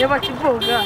Reba kivuga.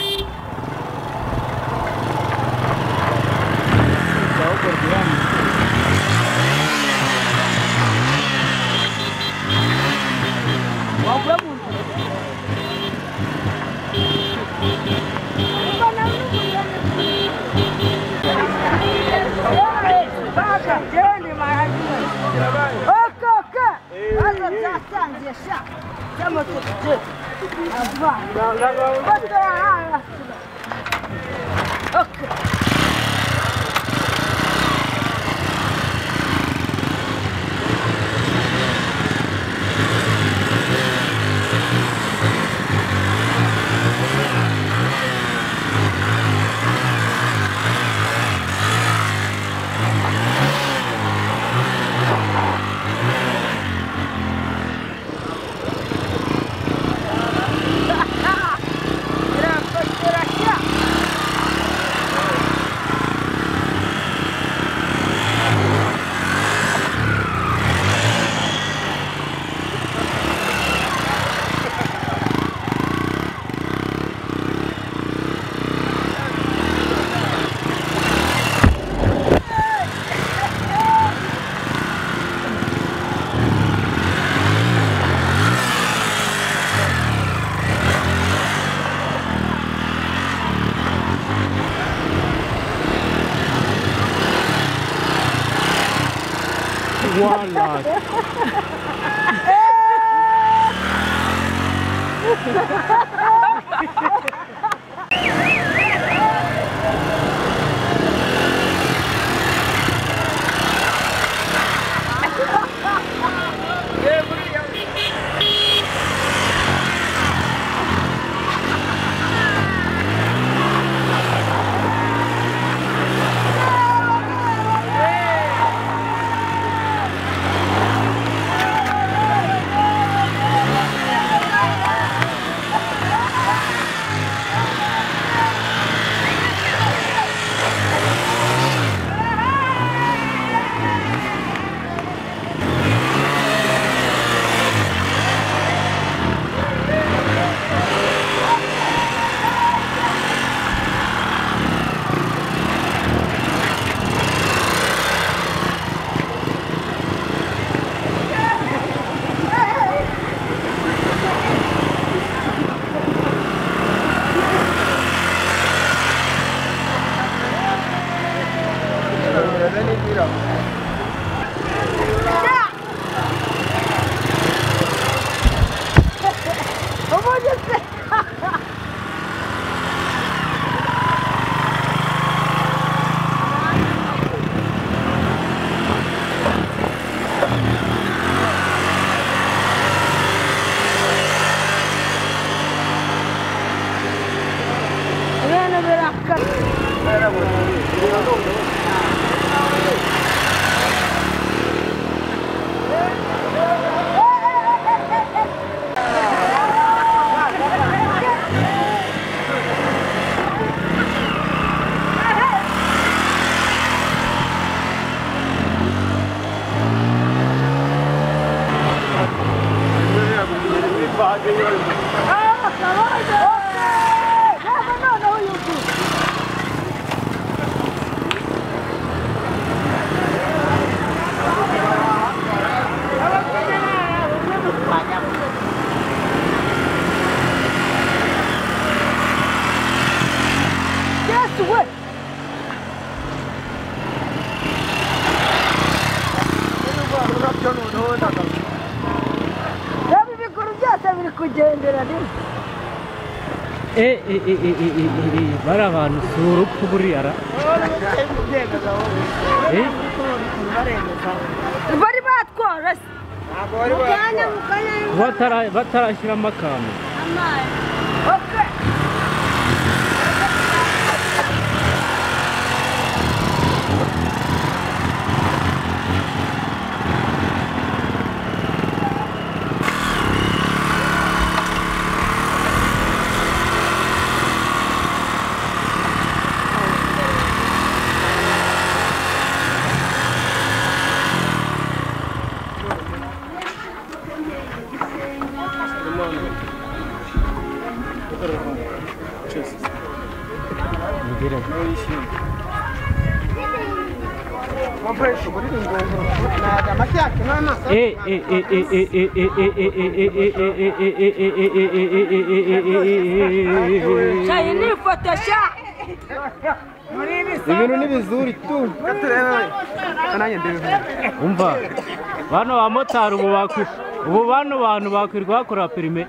Voilà. Bari abantu si urupfu buriya ra bari batwara se batarashyiramo akantu. Thank you. Gira. Ibintu ni bizuri tu. Umva bano bamotari ubu bakwi ubu bano bantu bakwirwa bakora perime.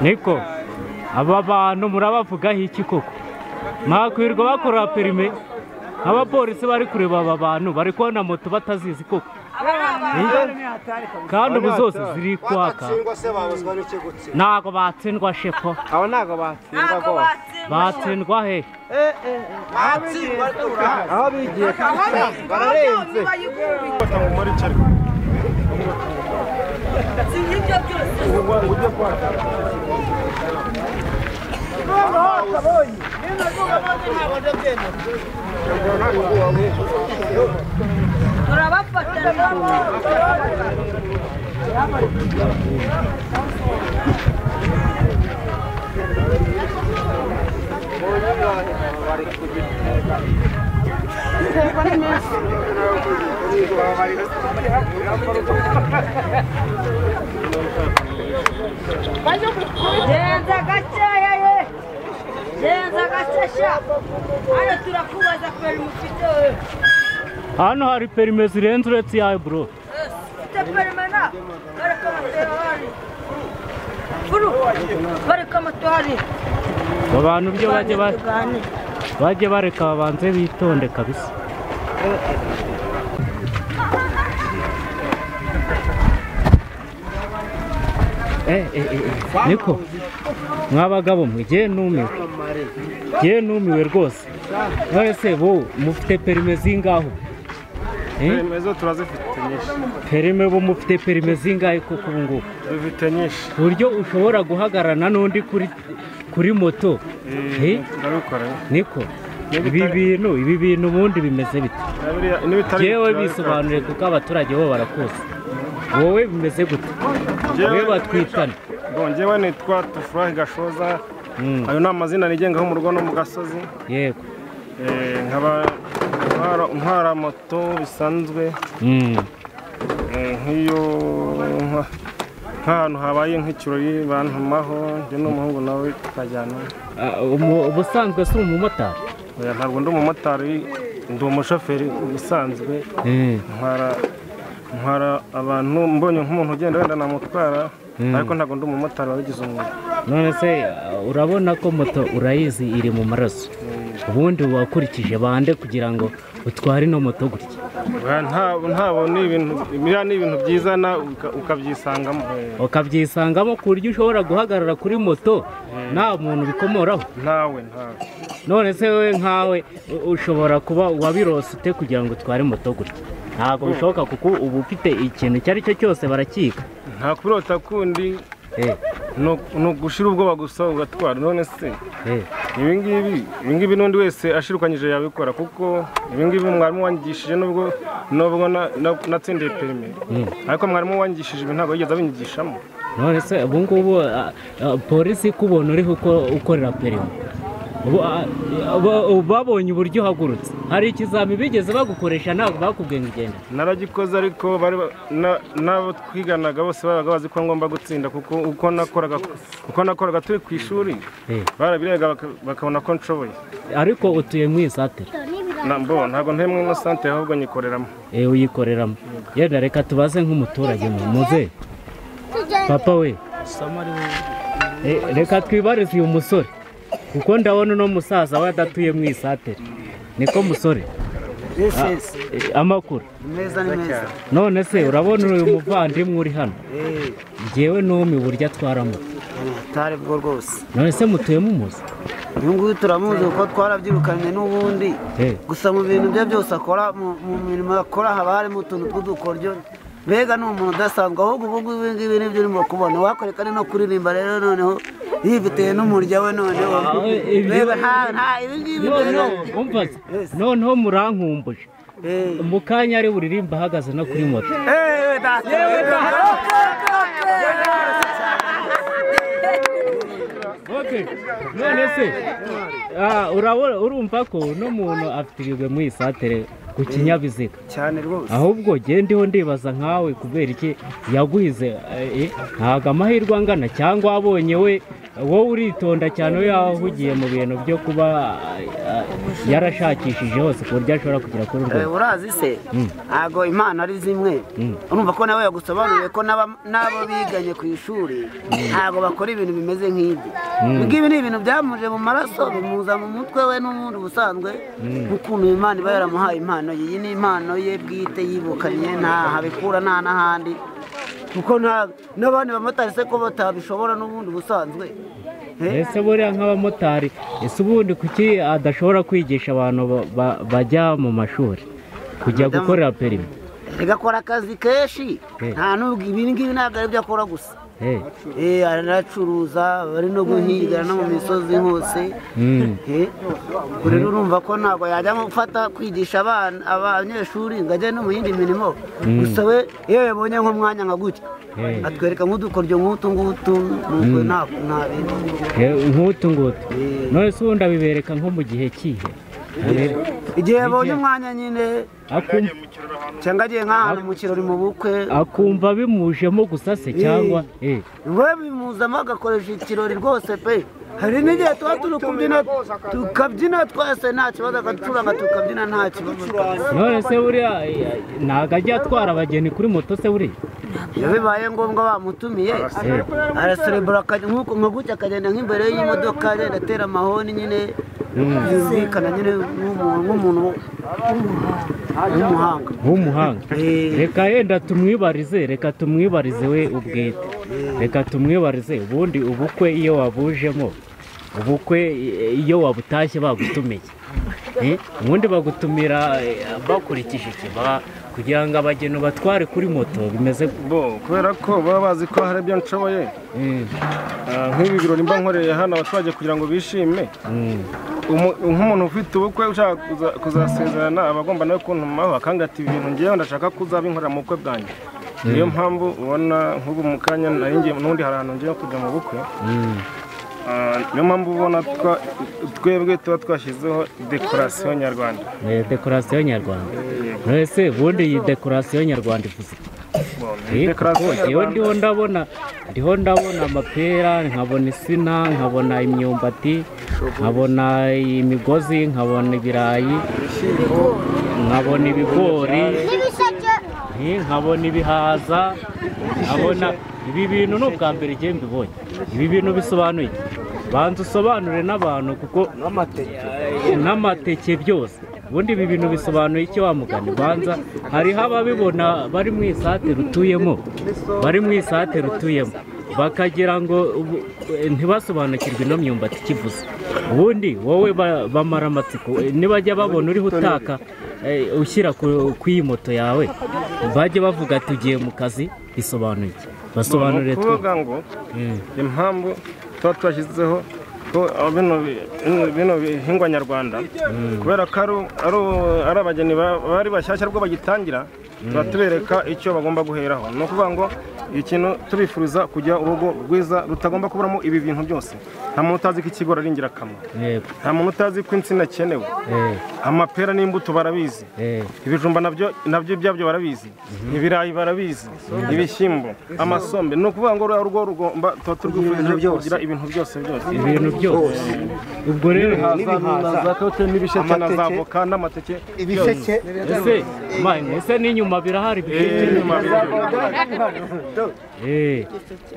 Niko aba bantu murabavugaho iki koko? Mwakwirwa bakora perime, abapolisi bari kureba aba bantu bari kubona moto batazizi koko. Kandi ubu zose ziri kwaka. Ntago batsindwa shepo. Abo ntago batsindwa rwose. Batsindwa he? Aho bigiye bararenze. Genza gakeya ye. Genza gakesha. Hano turakubaza perime ufite we. Hano hari perime zirenze uretse iyawe bro. Ufite perime na? Bareka moto hari. Bro, bareka moto hari. Abantu byo bajye bareka babanze bitonde kabisa. Niko mwabagabo mwe je numiwe. Je numiwe rwose. None se bo mufite perime zingaho? Perime zo turazifite nyinshi. Perime bo mufite perime zingahe koko ubu ngubu? Dufite nyinshi. Buryo ushobora guhagararana n'undi kuri moto. Ndabikora. Niko ibi bintu ubundi bimeze bite? Jewe bisobanure kuko abaturage bo barakuzi. Wowe bimeze gute? Wowe batwitana. Njyewe nitwa Tufurahi Gashoza. Ayo ni amazina nigengaho mu rugo no mu gasozi. Yego. Nkaba ntwara moto bisanzwe. Nk'iyo nk'ahantu habaye nk'ikirori bantumaho njye n'umuhungu nawe tukajyana. Ubusanzwe si umumotari? Ntabwo ndi umumotari, ndi umushoferi usanzwe. Ntwara abantu mbonye nk'umuntu ugenda wenda namutwara, ariko ntabwo ndi umumotari wabigize umwuga. None se urabona ko moto urayizi iri mu maraso, ubundi wakurikije bande kugira ngo utware ino moto gutya? Ntabwo ni ibintu byizana ukabyisangamo. Ukabyisangamo ku buryo ushobora guhagarara kuri moto nta muntu bikomoraho? Ntawe. None se wowe nkawe ushobora kuba wabirose ute kugira ngo utware moto gutya? Ntabwo bishoboka kuko uba ufite ikintu icyo ari cyo cyose barakika. Nta kurota kundi, ni ugushira ubwoba gusa ugatwara. None se ibi ngibi n'undi wese ashirukanyije yabikora, kuko ibi ngibi mwarimu wanyigishije nubwo natsindiye perime, ariko mwarimu wanyigishije ibi ntabwo yigeze abinyigishamo. None se ubu ngubu polisi ikubona uriho ukorera perime, babonye uburyo uhagurutse, hari ikizami bigeze bagukoresha ntabwo bakubwiye ngo ugende? Naragikoze, ariko n'abo twiganaga bose babaga bazi ko ngomba gutsinda, kuko uko nakoraga turi ku ishuri barabirega bakabona ko nshoboye. Ariko utuye mu isantere? Ntabwo ntuye mu isantere, ahubwo nyikoreramo. Uyikoreramo. Yenda reka tubaze nk'umuturage muze papa we, reka twibarize uyu musore, kuko ndabona uno musaza we adatuye mu isantere. Niko musore? Amakuru meza ni meza. None se urabona uyu muvandimwe uri hano? Njyewe numi burya atwara moto. Atari bwo rwose. None se mutuye mumuzi? Uyu nguyu turamuzi kuko twarabyirukanye n'ubundi. Gusa mu bintu bye byose akora, mu mirimo akora haba harimo utuntu tw'udukoryo. Mbega ni umuntu udasanzwe, ahubwo ubu ngubu ibi ngibi nibyo urimo kubona. Wakoreka no kuririmba rero noneho yifitiye n'umurya we noneho. Mbega nta ibi ngibi noneho murankumbuje. Mu kanya ari buririmba ahagaze no kuri moto. None se urumva ko uno muntu afite ibigwi mu isatere ku kinyabiziga cyane rwose. Ahubwo gende ndiho ndibaza nkawe kubera iki yaguhize, ntago amahirwe angana cyangwa abonye we wowe uritonda cyane we yahugiye mu bintu byo kuba yarashakishije hose ku buryo ashobora kugera kuri urwo. Urazi se ntago impano ari zimwe. Urumva ko nawe yagusobanuriye ko n'abo biganye ku ishuri ntago bakora ibintu bimeze nk'ibyo. Ibi ni ibintu byamuje mu maraso, bimuza mu mutwe we n'ubundi busanzwe ukuntu Imana iba yaramuhaye impano ye. Iyi ni impano ye bwite yibukanye, nta habikura nta n'ahandi, kuko n'abandi bamotari se ko batabishobora n'ubundi busanzwe. Ese buriya nk'abamotari, ese ubundi kuki adashobora kwigisha abantu bajya mu mashuri kujya gukorera perimi? Agakora akazi kenshi, nta nubwo ibi ngibi ntabwo ari byo akora gusa. Aranacuruza, bari no guhiga no mu misozi hose. Rero urumva ko ntabwo yajya gufata kwigisha abana abanyeshuri ngo ajye no mu yindi mirimo. Gusa we iyo yabonye nk'umwanya nka gutya atwereka nk'udukoryo nk'utu ngutu, nuko nta bintu nk'utu ngutu. None se ubundi abibereka nko mu gihe kihe? Igihe yabonye umwanya nyine, cyangwa agiye nk'ahantu mu kirori mu bukwe, akumva bimujemo gusa se cyangwa we bimuzamo agakoresha ikirori rwose pe. Hari n'igihe tuba turi kubyina tukabyina twese nta kibazo, agacuranga tukabyina nta kibazo. None se buriya ntabwo ajya atwara abageni kuri moto se buriya? Iyo bibaye ngombwa bamutumiye araserebura nka gutya, akagenda nk'imbere y'imodoka agenda atera amahoni nyine, yumvikana nyine nk'umuntu w'umuhanga. Reka yenda tumwibarize, reka tumwibarize we ubwite, reka tumwibarize ubundi ubukwe iyo wabujemo, ubukwe iyo wabutashye bagutumiye, ubundi bagutumira bakurikije iki kugira ngo abageni batware kuri moto bimeze bo? Kubera ko baba bazi ko hari ibyo nshoboye. Nk'ibi birori mba nkoreye hano abaturage kugira ngo bishime. Nk'umuntu ufite ubukwe ushaka kuzasezerana aba agomba nawe kuntumaho akangata ibintu ngewe ndashaka kuzabinkorera mu bukwe bwanjye. Niyo mpamvu ubona nk'ubu mu kanya nari ngiye n'undi hari ahantu ngiye kujya mu bukwe. Niyo mpamvu ubona twebwe tuba twashyizeho dekorasiyo nyarwanda. Dekorasiyo nyarwanda. Ese ubundi iyi dekorasiyo nyarwanda ivuze iki? Ndiho ndabona, ndiho ndabona amapera, nkabona insina, nkabona imyumbati, nkabona imigozi, nkabona ibirayi, nkabona ibigori, nkabona ibihaza, nkabona ibi bintu. Ni ubwa mbere igihe mbibonye. Ibi bintu bisobanuye iki? Banza usobanure n'abantu kuko n'amateke byose. Ubundi ibi bintu bisobanuye icyo wamugani? Banza hariho ababibona bari mu isate rutuyemo, bari mu isate rutuyemo bakagira ngo ntibasobanukirwe ino myumbati ikivuze. Ubundi wowe bamara amatsiko, nibajya babona uriho utaka ushyira ku iyi moto yawe, bajye bavuga tugiye mu kazi, bisobanuye iki? Basobanurire kuvuga ngo impamvu tuba twashyizeho bino bihingwa nyarwanda, kubera ko ari abageni bari bashyashya rwo bagitangira, tuba tubereka icyo bagomba guheraho. Ni ukuvuga ngo ikintu tubifuriza kujya urugo rwiza rutagomba kuburamo ibi bintu byose. Nta muntu utazi ko ikigori ari ingirakamaro, nta muntu utazi ko insina akenewe, amapera n'imbuto barabizi, ibijumba nabyo ibyabyo barabizi, ibirayi barabizi, ibishyimbo, amasombe. Ni ukuvuga ngo urugo rugomba tuba turwifurije kugira ibintu byose byose, ibintu byose. Ubwo rero n'ibisheke na za avoka n'amateke, ibisheke. Ese n'inyuma birahari ibisheke?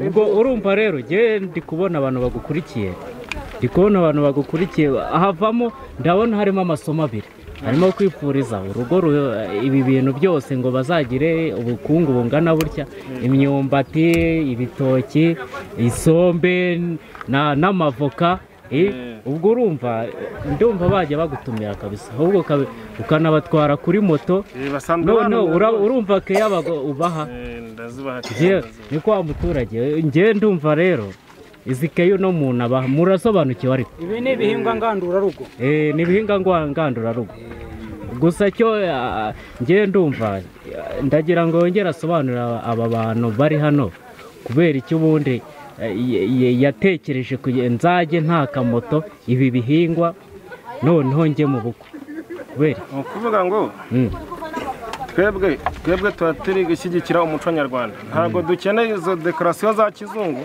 Ubwo urumva rero nge ndi kubona abantu bagukurikiye, ndi kubona abantu bagukurikiye havamo, ndabona harimo amasomo abiri. Harimo kwifuriza urugo ibi bintu byose ngo bazagire ubukungu bungana butya, imyumbati, ibitoki, isombe n'amavoka. Ubwo urumva ndumva bajya bagutumira kabisa, ahubwo ukanabatwara kuri moto. None urumva ke yabago ubaha ni kwa muturage. Nge ndumva rero izi keyo no muntu abaha murasobanukiwe. Ariko ibi ni ibihingwa ngandurarugo. Ni ibihingwa ngandurarugo gusa cyo nge ndumva ndagira ngo yongere asobanurira aba bantu bari hano kubera icyo ubundi yatekereje nzajye nta kamoto ibi bihingwa noneho njye mu bukwe. Kubera ukuvuga ngo twebwe tuba turi gushyigikira umuco nyarwanda, ntabwo dukeneye izo dekorasiyo za kizungu.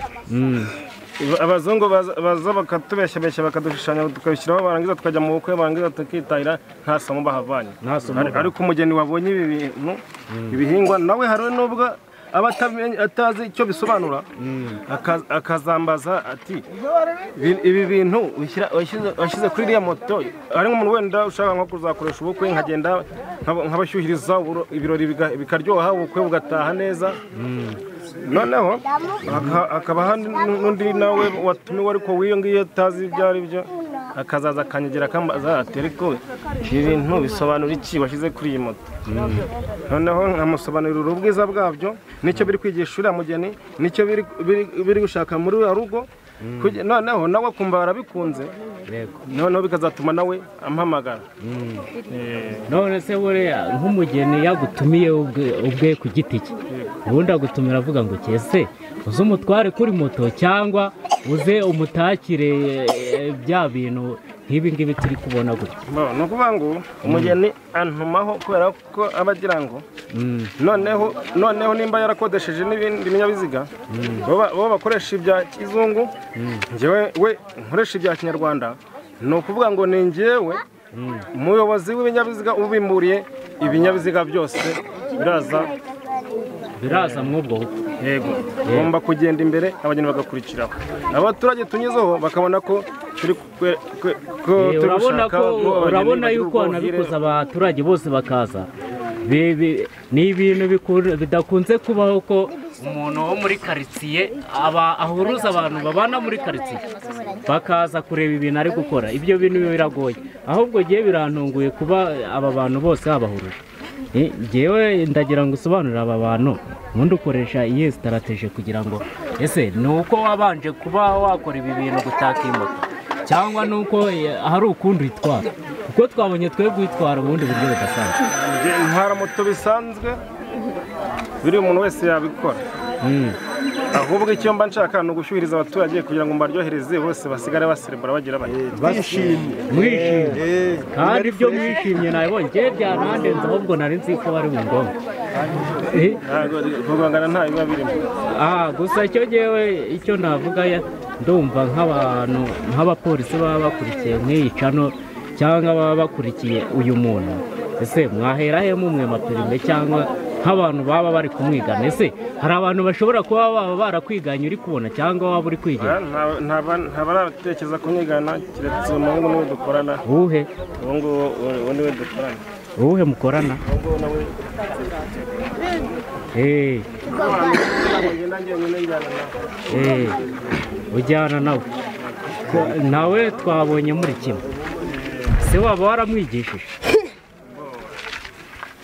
Abazungu baza bakatubeshyabeshya bakadushushanya tukabishyiraho, barangiza tukajya mu bukwe, barangiza tukitahira nta somo bahavanye. Ariko umugeni wabonye ibi bintu ibihingwa nawe hari n'ubwo aba atazi icyo bisobanura, akazambaza ati ibi bintu washyize kuri iriya moto. Ari nk'umuntu wenda ushaka nko kuzakoresha ubukwe, nkagenda nkabashyuhiriza ibirori bikaryoha, ubukwe bugataha neza. Noneho hakaba n'undi nawe watumiwe ariko w'iyo ngiyo atazi ibyo ari byo, akazaza akanyegera akambaza ati ariko ibi bintu bisobanura iki washyize kuri iyi moto? Noneho nkamusobanurira ubwiza bwabyo, nicyo biri kwigisha uriya mugeni, nicyo biri gushaka muri uriya rugo. Noneho nawe akumva barabikunze, noneho bikazatuma nawe ampamagara. None se buriya nk'umugeni yagutumiye ubwe ku giti cye, ubundi agutumira avuga ngo kese uze umutware kuri moto cyangwa uze umutakire bya bintu nk'ibi ngibi turi kubona gutya? Ni ukuvuga ngo umugeni antumaho kubera ko aba agira ngo noneho nimba yarakodesheje n'ibindi binyabiziga, bo bakoresha ibya kizungu, njyewe we nkoresha ibya kinyarwanda. Ni ukuvuga ngo ni njyewe umuyobozi w'ibinyabiziga ubimburiye ibinyabiziga byose biraza mw'ubwo bukwe. Yego, ugomba kugenda imbere abageni bagakurikiraho, abaturage tunyuzeho bakabona ko turi gushaka. Urabona yuko wanabikoze abaturage bose bakaza. Ni ibintu bidakunze kubaho ko umuntu wo muri karitsiye ahuruza abantu babana muri karitsiye bakaza kureba ibintu ari gukora. Ibyo bintu biragoye, ahubwo giye birantunguye kuba aba bantu bose babahuruje. Ngewe ndagira ngo usobanurire aba bantu ubundi ukoresha iyihe sitarateje kugira ngo ese ni uko wabanje kuba wakora ibi bintu gutaka iyi moto, cyangwa ni uko hari ukundi uyitwara? Kuko twabonye twebwe uyitwara ubundi buryo budasanzwe. Ntwara moto bisanzwe biri umuntu wese yabikora, ahubwo icyo mba nshaka ni ugushyuhiriza abaturage kugira ngo mbaryohereze bose basigare baserebura bagira bati mwishimye. Kandi ibyo mwishimye nabibonye ngewe byanandenze, ahubwo nari nzi ko bari mu ngombwa. Kugongana nta biba birimo. Gusa icyo ngewe icyo navuga ndumva nk'abantu nk'abapolisi baba bakurikiye nk'iyi cano cyangwa baba bakurikiye uyu muntu, ese mwahera he mumwe mapirime cyangwa nk'abantu baba bari kumwigana? Ese hari abantu bashobora kuba baba barakwiganye uri kubona cyangwa waba uri kwigana? Ntabaratekereza kumwigana keretse umuhungu niwe dukorana. Uwuhe? Uwo nguwo niwe dukorana. Uwuhe mukorana? Ujyana nawe. Nawe twabonye muri kimwe. Se waba waramwigishije?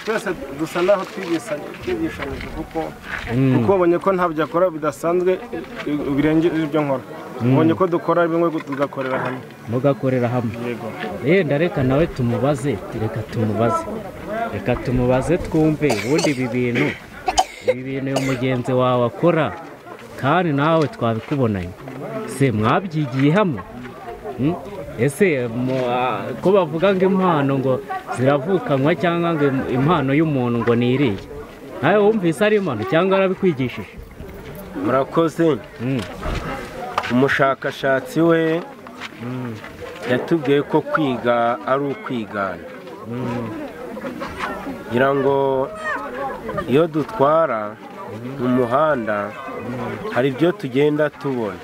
Twese dusa naho twigishanyije kuko ubonye ko ntabyo akora bidasanzwe birengeje ibyo nkora. Ubonye ko dukora bimwe tugakorera hamwe. Mugakorera hamwe. Yego. Yenda reka nawe tumubaze, reka tumubaze. Reka tumubaze twumve ubundi ibi bintu uyu mugenzi wawe akora kandi nawe twabikubonanye. Se mwabyigiye hamwe? Ese ko bavuga ngo impano ngo ziravukanwa cyangwa ngo impano y'umuntu ngo ni iriya, nawe wumvise ari impano cyangwa arabikwigishije? Murakoze. Umushakashatsi we yatubwiye ko kwiga ari ukwigana, ngira ngo iyo dutwara mu muhanda hari ibyo tugenda tubona.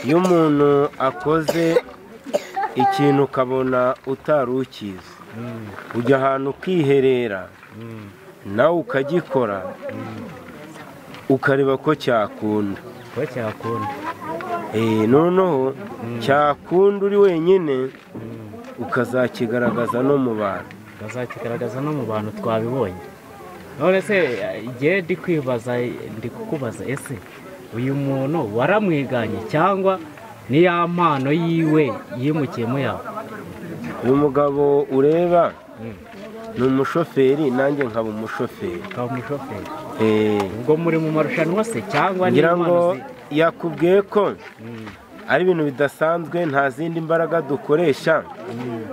Iyo umuntu akoze ikintu ukabona utari ukizi, ujya ahantu ukiherera nawe ukagikora ukareba ko cyakunda. Noneho cyakunda uri wenyine ukazakigaragaza no mu bantu. Ukazakigaragaza no mu bantu twabibonye. None se igihe ndi kwibaza, ndi kukubaza, ese uyu muntu waramwiganye cyangwa ni ya mpano yiwe yimukiyemo yawe? Uyu mugabo ureba ni umushoferi, nanjye nkaba umushoferi. Ukaba umushoferi. Ubwo muri mu marushanwa se cyangwa ni ngira ngo impano? Yakubwiye ko ari ibintu bidasanzwe, nta zindi mbaraga dukoresha.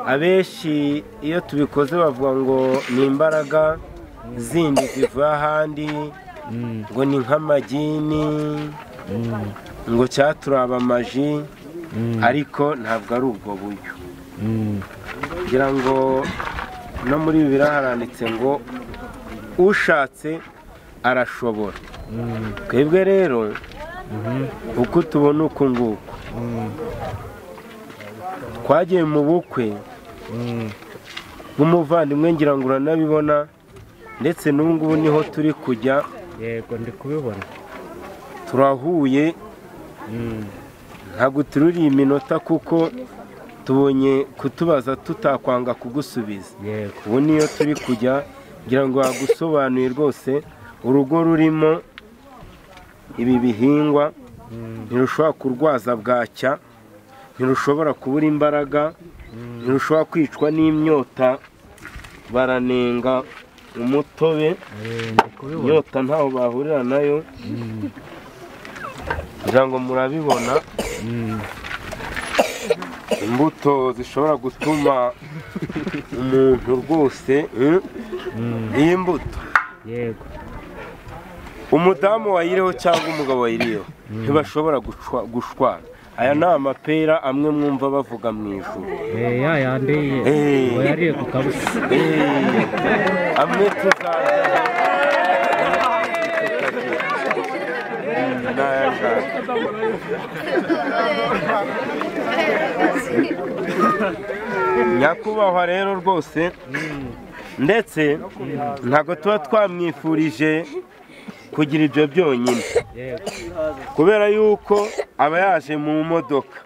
Abenshi iyo tubikoze bavuga ngo ni imbaraga zindi zivuye ahandi, ngo ni nk'amagini, ngo cyaturaba amaji, ariko ntabwo ari ubwo buryo. Ngira ngo no muri Bibiliya haranditse ngo ushatse arashobora. Twebwe rero uko tubona uku nguku, twagiye mu bukwe bw'umuvandimwe, ngira ngo uranabibona, ndetse n'ubu ngubu niho turi kujya. Yego, ndi kubibona. Turahuye, ntabwo tururiye iminota kuko tubonye kutubaza tutakwanga kugusubiza. Yego. Ubu niyo turi kujya, ngira ngo wagusobanuye rwose. Urugo rurimo ibi bihingwa ntirushobora kurwaza bwacya, ntirushobora kubura imbaraga, ntirushobora kwicwa n'imyota. Baranenga umutobe, Ndi kubibona. inyota ntaho bahurira nayo. Ngira ngo murabibona imbuto zishobora gutuma umuntu rwose, iyi mbuto Yego. umudamu wayiriho cyangwa umugabo wayiriho ntibashobora gushwana. Aya ni amapera amwe mwumva bavuga mu ijuru. Ya yandi ngo yariye ku kabusi. Amwe tuzarya. Nyakubahwa rero rwose, ndetse ntabwo tuba twamwifurije kugira ibyo byonyine, kubera yuko aba yaje mu modoka,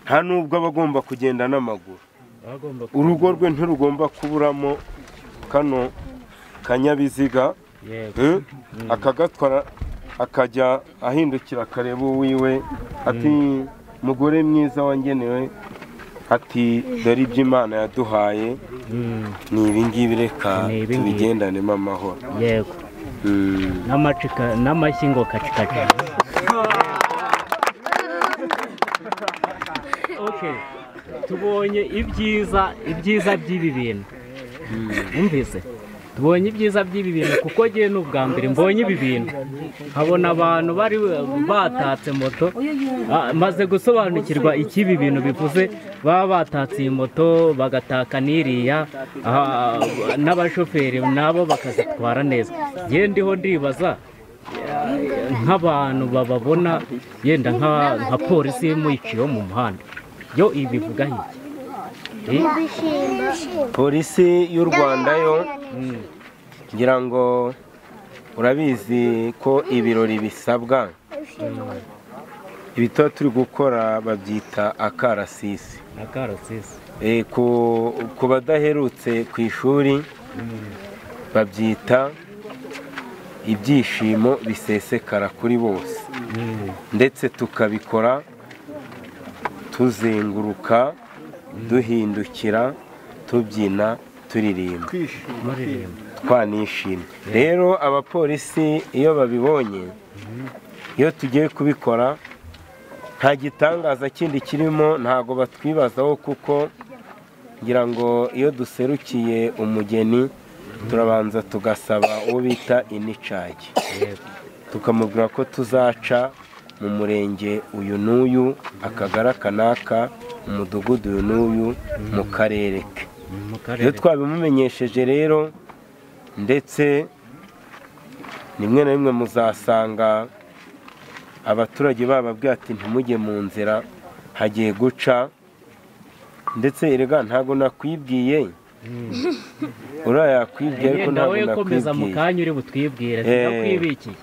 nta nubwo aba agomba kugenda n'amaguru. Urugo rwe ntirugomba kuburamo kano kanyabiziga, akagatwara akajya ahindukira akareba uwiwe, ati mugore mwiza wangenewe, ati dore ibyo Imana yaduhaye ni ibi ngibi, reka tubigendanemo amahoro. Yego. N'amashyi ngo kacikaci. Okay, tubonye ibyiza by'ibi bintu. Umvise? Tubonye ibyiza by'ibi bintu kuko ngiye n'ubwa mbere mbonye ibi bintu, nkabona abantu bari batatse moto. Maze gusobanukirwa iki ibi bintu bivuze. Baba batatse iyi moto bagataka n'iriya, n'abashoferi nabo bakazitwara neza. Ngiye ndiho ndibaza nk'abantu bababona yenda nka polisi muyiciye mu muhanda, yo ibivuga iki? Polisi y'u Rwanda yo ngira ngo urabizi ko ibirori bisabwa, ibito turi gukora babyita akarasisi. Akarasisi. Ku badaherutse ku ishuri babyita ibyishimo bisesekara kuri bose, ndetse tukabikora tuzenguruka, duhindukira, tubyina, turirimba, twanishimye. Rero abapolisi iyo babibonye, iyo tugiye kubikora nta gitangaza kindi kirimo, ntago batwibazaho, kuko ngira ngo iyo duserukiye umugeni turabanza tugasaba uwo bita inicagi, tukamubwira ko tuzaca mu murenge uyu n'uyu, akagari aka n'aka, umudugudu uyu n'uyu, mu karere ke. Iyo twabimumenyesheje rero, ndetse rimwe na rimwe muzasanga abaturage bababwira ati ntimujye mu nzira, hagiye guca. Ndetse erega ntago nakwibwiye, uriya yakwibwiye ariko ntabwo nakwibwiye. Mu kanya uri butwibwire, sinakwibikiye.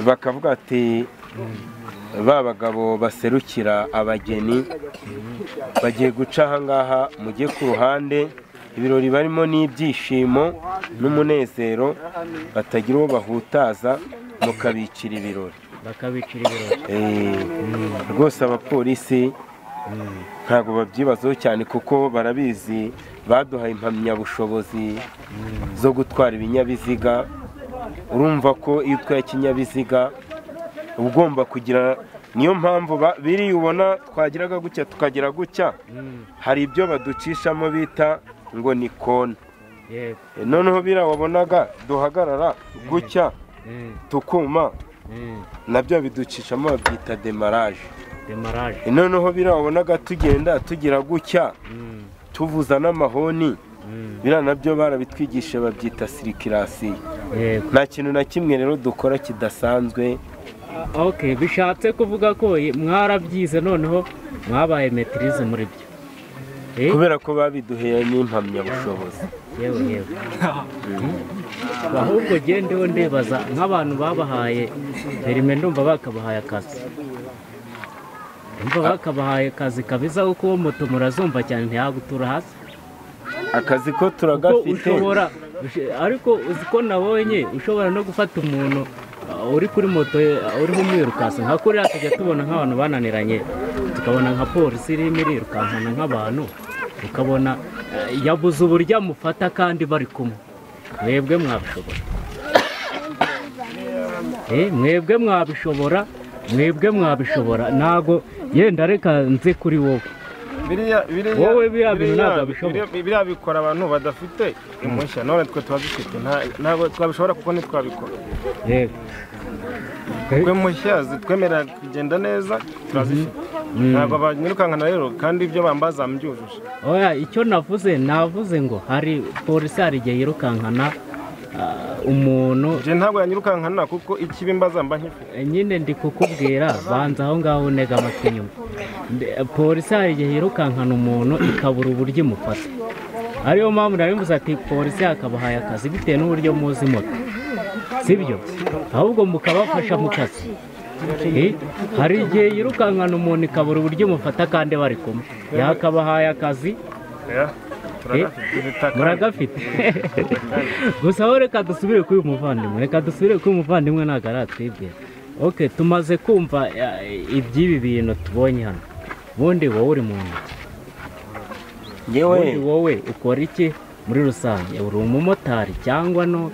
Bakavuga ati Ba bagabo baserukira abageni bagiye guca ahangaha, mujye ku ruhande. Ibirori barimo n'ibyishimo n'umunezero, batagira uwo bahutaza, mukabicira ibirori. Bakabicira ibirori. Rwose abapolisi ntabwo babyibazaho cyane kuko barabizi, baduhaye impamyabushobozi zo gutwara ibinyabiziga. Urumva ko iyo utwaye ikinyabiziga ugomba kugira, niyo mpamvu biri ubona twagiraga gutya tukagira gutya, hari ibyo baducishamo bita ngo ni kona. Noneho biriya wabonaga duhagarara gutya tukuma, nabyo biducishamo babyita demaraje. Noneho biriya wabonaga tugenda tugira gutya tuvuza n'amahoni, biriya nabyo barabitwigisha babyita sirikirasiyo. Nta kintu na kimwe rero dukora kidasanzwe. Okay, bishatse kuvuga ko mwarabyize noneho mwabaye maîtrise muri byo. Kubera ko babiduheye n'impamyabushobozi. Yewe yewe. Ahubwo gendeho ndebaza nk'abantu babahaye perime, ndumva bakabahaye akazi. Ndumva bakabahaye akazi kabiza, kuko moto murazumva cyane ntiyagutura hasi. Akazi ko turagafite. Ushobora, ariko uzi ko nabonye ushobora no gufata umuntu uri kuri moto uriho umwirukansa nka kuriya tujya tubona nk'abantu bananiranye, tukabona nka polisi irimo irirukankana nk'abantu, ukabona yabuze uburyo amufata kandi bari kumwe. Mwebwe mwabishobora? Mwebwe mwabishobora, mwebwe mwabishobora. Ntago yenda reka nze kuri wowe. Wowe biriya bintu ntabwo bishobora. Biriya bikora abantu badafite impushya, none twe turazifite, ntabwo twabishobora kuko ntitwabikora. Yego. Twe impushya zitwemerera kugenda neza turazifite, ntabwo banyirukankana rero, kandi ibyo bambaza mbyujuje. Oya, icyo navuze navuze ngo hari polisi hari igihe yirukankana umuntu. Nje ntabwo yanyirukankana kuko ikibi mbaza mba nkifite. Nyine ndi kukubwira, banza aho ngaho unega amatwi nyuma. Polisi hari igihe yirukankana umuntu ikabura uburyo imufata. Ariyo mpamvu nari mvuze ati polisi yakabahaye akazi bitewe n'uburyo muzi moto, sibyo? Ahubwo mukabafasha mu kazi. Hari igihe yirukankana umuntu ikabura uburyo imufata kandi bari kumwe, yakabahaye akazi. Muragafite. Gusa aho reka dusubire kuri uyu muvandimwe, reka dusubire kuri uyu muvandimwe ntabwo aratwibwira. Okay, tumaze kumva iby'ibi bintu tubonye hano. Ubundi wowe uri mu ntoki, Yewe wowe ukora iki muri rusange? Uri umumotari cyangwa no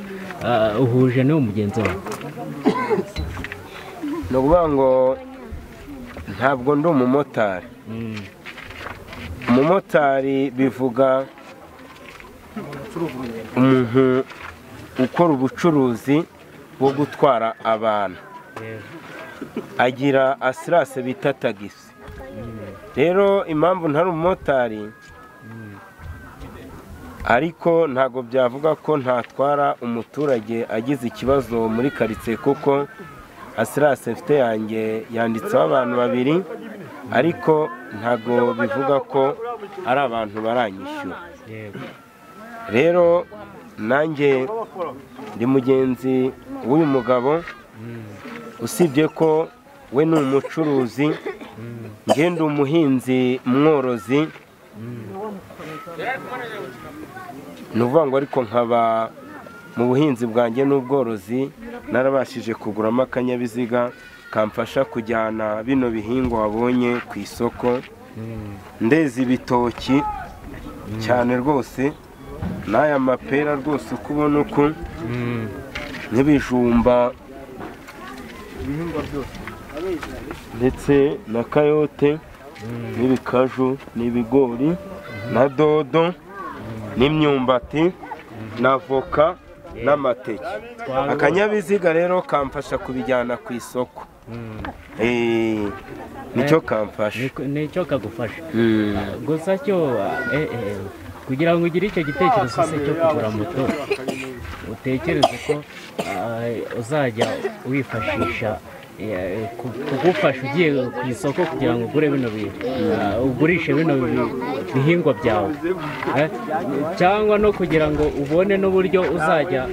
uhuje n'uwo mugenzi wawe? Ni ukuvuga ngo ntabwo ndi umumotari. Umumotari bivuga umuntu ukora ubucuruzi bwo gutwara abantu, agira asirase bita tagisi. Rero impamvu ntari umumotari, ariko ntabwo byavuga ko ntatwara umuturage agize ikibazo muri karitsiye, kuko asirase mfite yanjye yanditseho abantu babiri, ariko ntabwo bivuga ko ari abantu baranyishyura. Rero nanjye ndi mugenzi w'uyu mugabo, usibye ko we ni umucuruzi, njye ndi umuhinzi mworozi. Ni ukuvuga ngo ariko nkaba mu buhinzi bwanjye n'ubworozi narabashije kuguramo akanyabiziga kamfasha kujyana bino bihingwa wabonye ku isoko. Ndeza ibitoki cyane rwose, n'aya mapera rwose uko ubona uku, n'ibijumba ndetse na kayote n'ibikaju n'ibigori na dodo n'imyumbati na voka n'amateke. Akanyabiziga rero kamfasha kubijyana ku isoko. Nicyo kamfasha, nicyo kagufasha. Gusa cyo kugira ngo ugire icyo gitekerezo se cyo kugura moto, utekereze ko uzajya wifashisha kugufasha ugiye ku isoko kugira ngo ugure bino bintu, ugurishe bino bihingwa byawe, cyangwa no kugira ngo ubone n'uburyo uzajya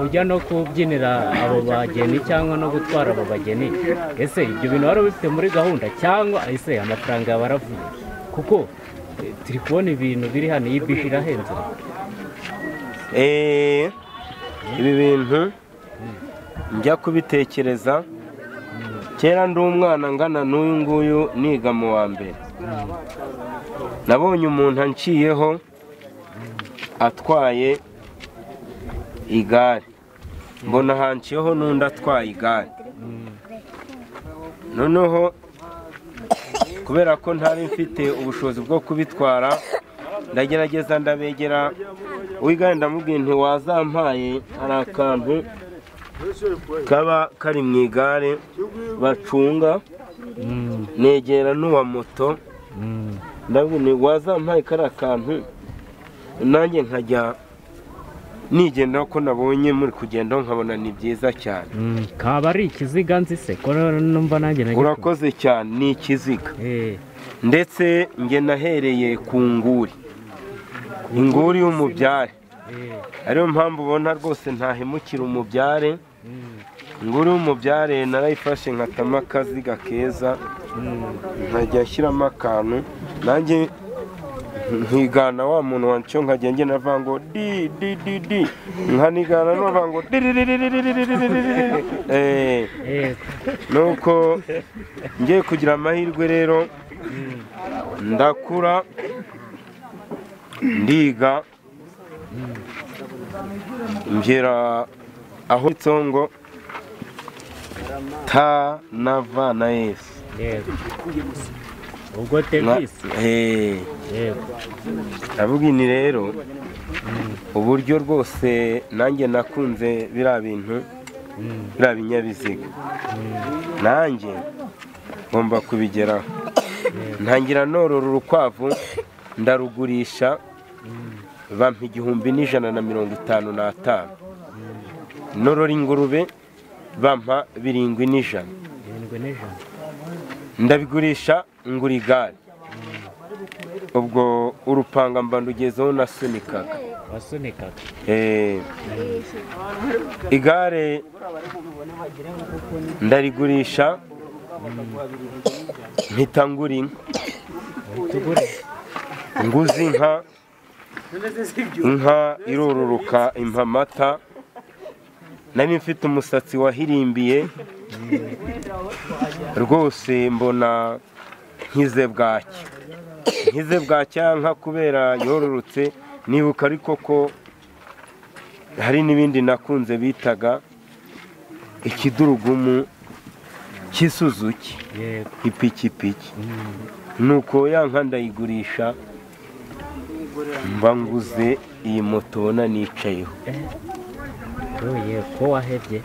ujya no kubyinira abo bageni cyangwa no gutwara abo bageni. Ese ibyo bintu wari ubifite muri gahunda cyangwa ese amafaranga yawe aravuye? Kuko turi kubona ibintu biri hano, iyi bishi irahenze. Ibi bintu njya kubitekereza kera ndi umwana ngana n'uyu nguyu niga mu wa mbere, nabonye umuntu anciyeho atwaye igare, mbona hanciyeho n'undi atwaye igare. Noneho kubera ko ntari mfite ubushobozi bwo kubitwara, ndagerageza ndabegera uw'igare ndamubwira nti wazampaye, hari akantu kaba kari mu igare bacunga. Negera n'uwa moto ndabwira nti wazampaye kari akantu nanjye nkajya nigenda, ko nabonye muri kugenda nkabona ni byiza cyane. Kaba ari ikiziga nzi se ko numva nanjye urakoze cyane, ni ikiziga. Ndetse nge nahereye ku nguri, inguri y'umubyare, ariyo mpamvu ubona rwose ntahemukira umubyare. Inguri y'umubyare narayifashe nkatama akaziga keza, nkajya ashyiramo akantu nanjye nkigana wa muntu wancu, nkajya ngenda navuga ngo di di di di, nkanigana n'uvuga ngo di di di di di di di di. Nuko ngiye kugira amahirwe rero ndakura ndiga ngera aho ngo ta na va na esi. Ubwo tevisi ndavuga ni rero uburyo rwose nanjye nakunze biriya bintu, biriya binyabiziga nanjye ngomba kubigeraho. Ntangira norora urukwavu ndarugurisha bampa 1155. Norora ingurube bampa 700. Ndabigurisha ngura igare. Ubwo urupanga mba ndugezeho nasunikaga. Igare ndarigurisha mpita ngura inka. Nguze inka, inka irororoka impa amata. Nari mfite umusatsi wahirimbiye rwose, mbona nkize bwacya, nkize bwacya nka kubera yororotse. Nibuka ariko ko hari n'ibindi nakunze bitaga ikidurugumu cy'Isuzuki, ipikipiki. Nuko ya nka ndayigurisha mba nguze iyi moto ubona nicayeho. Ko wahebye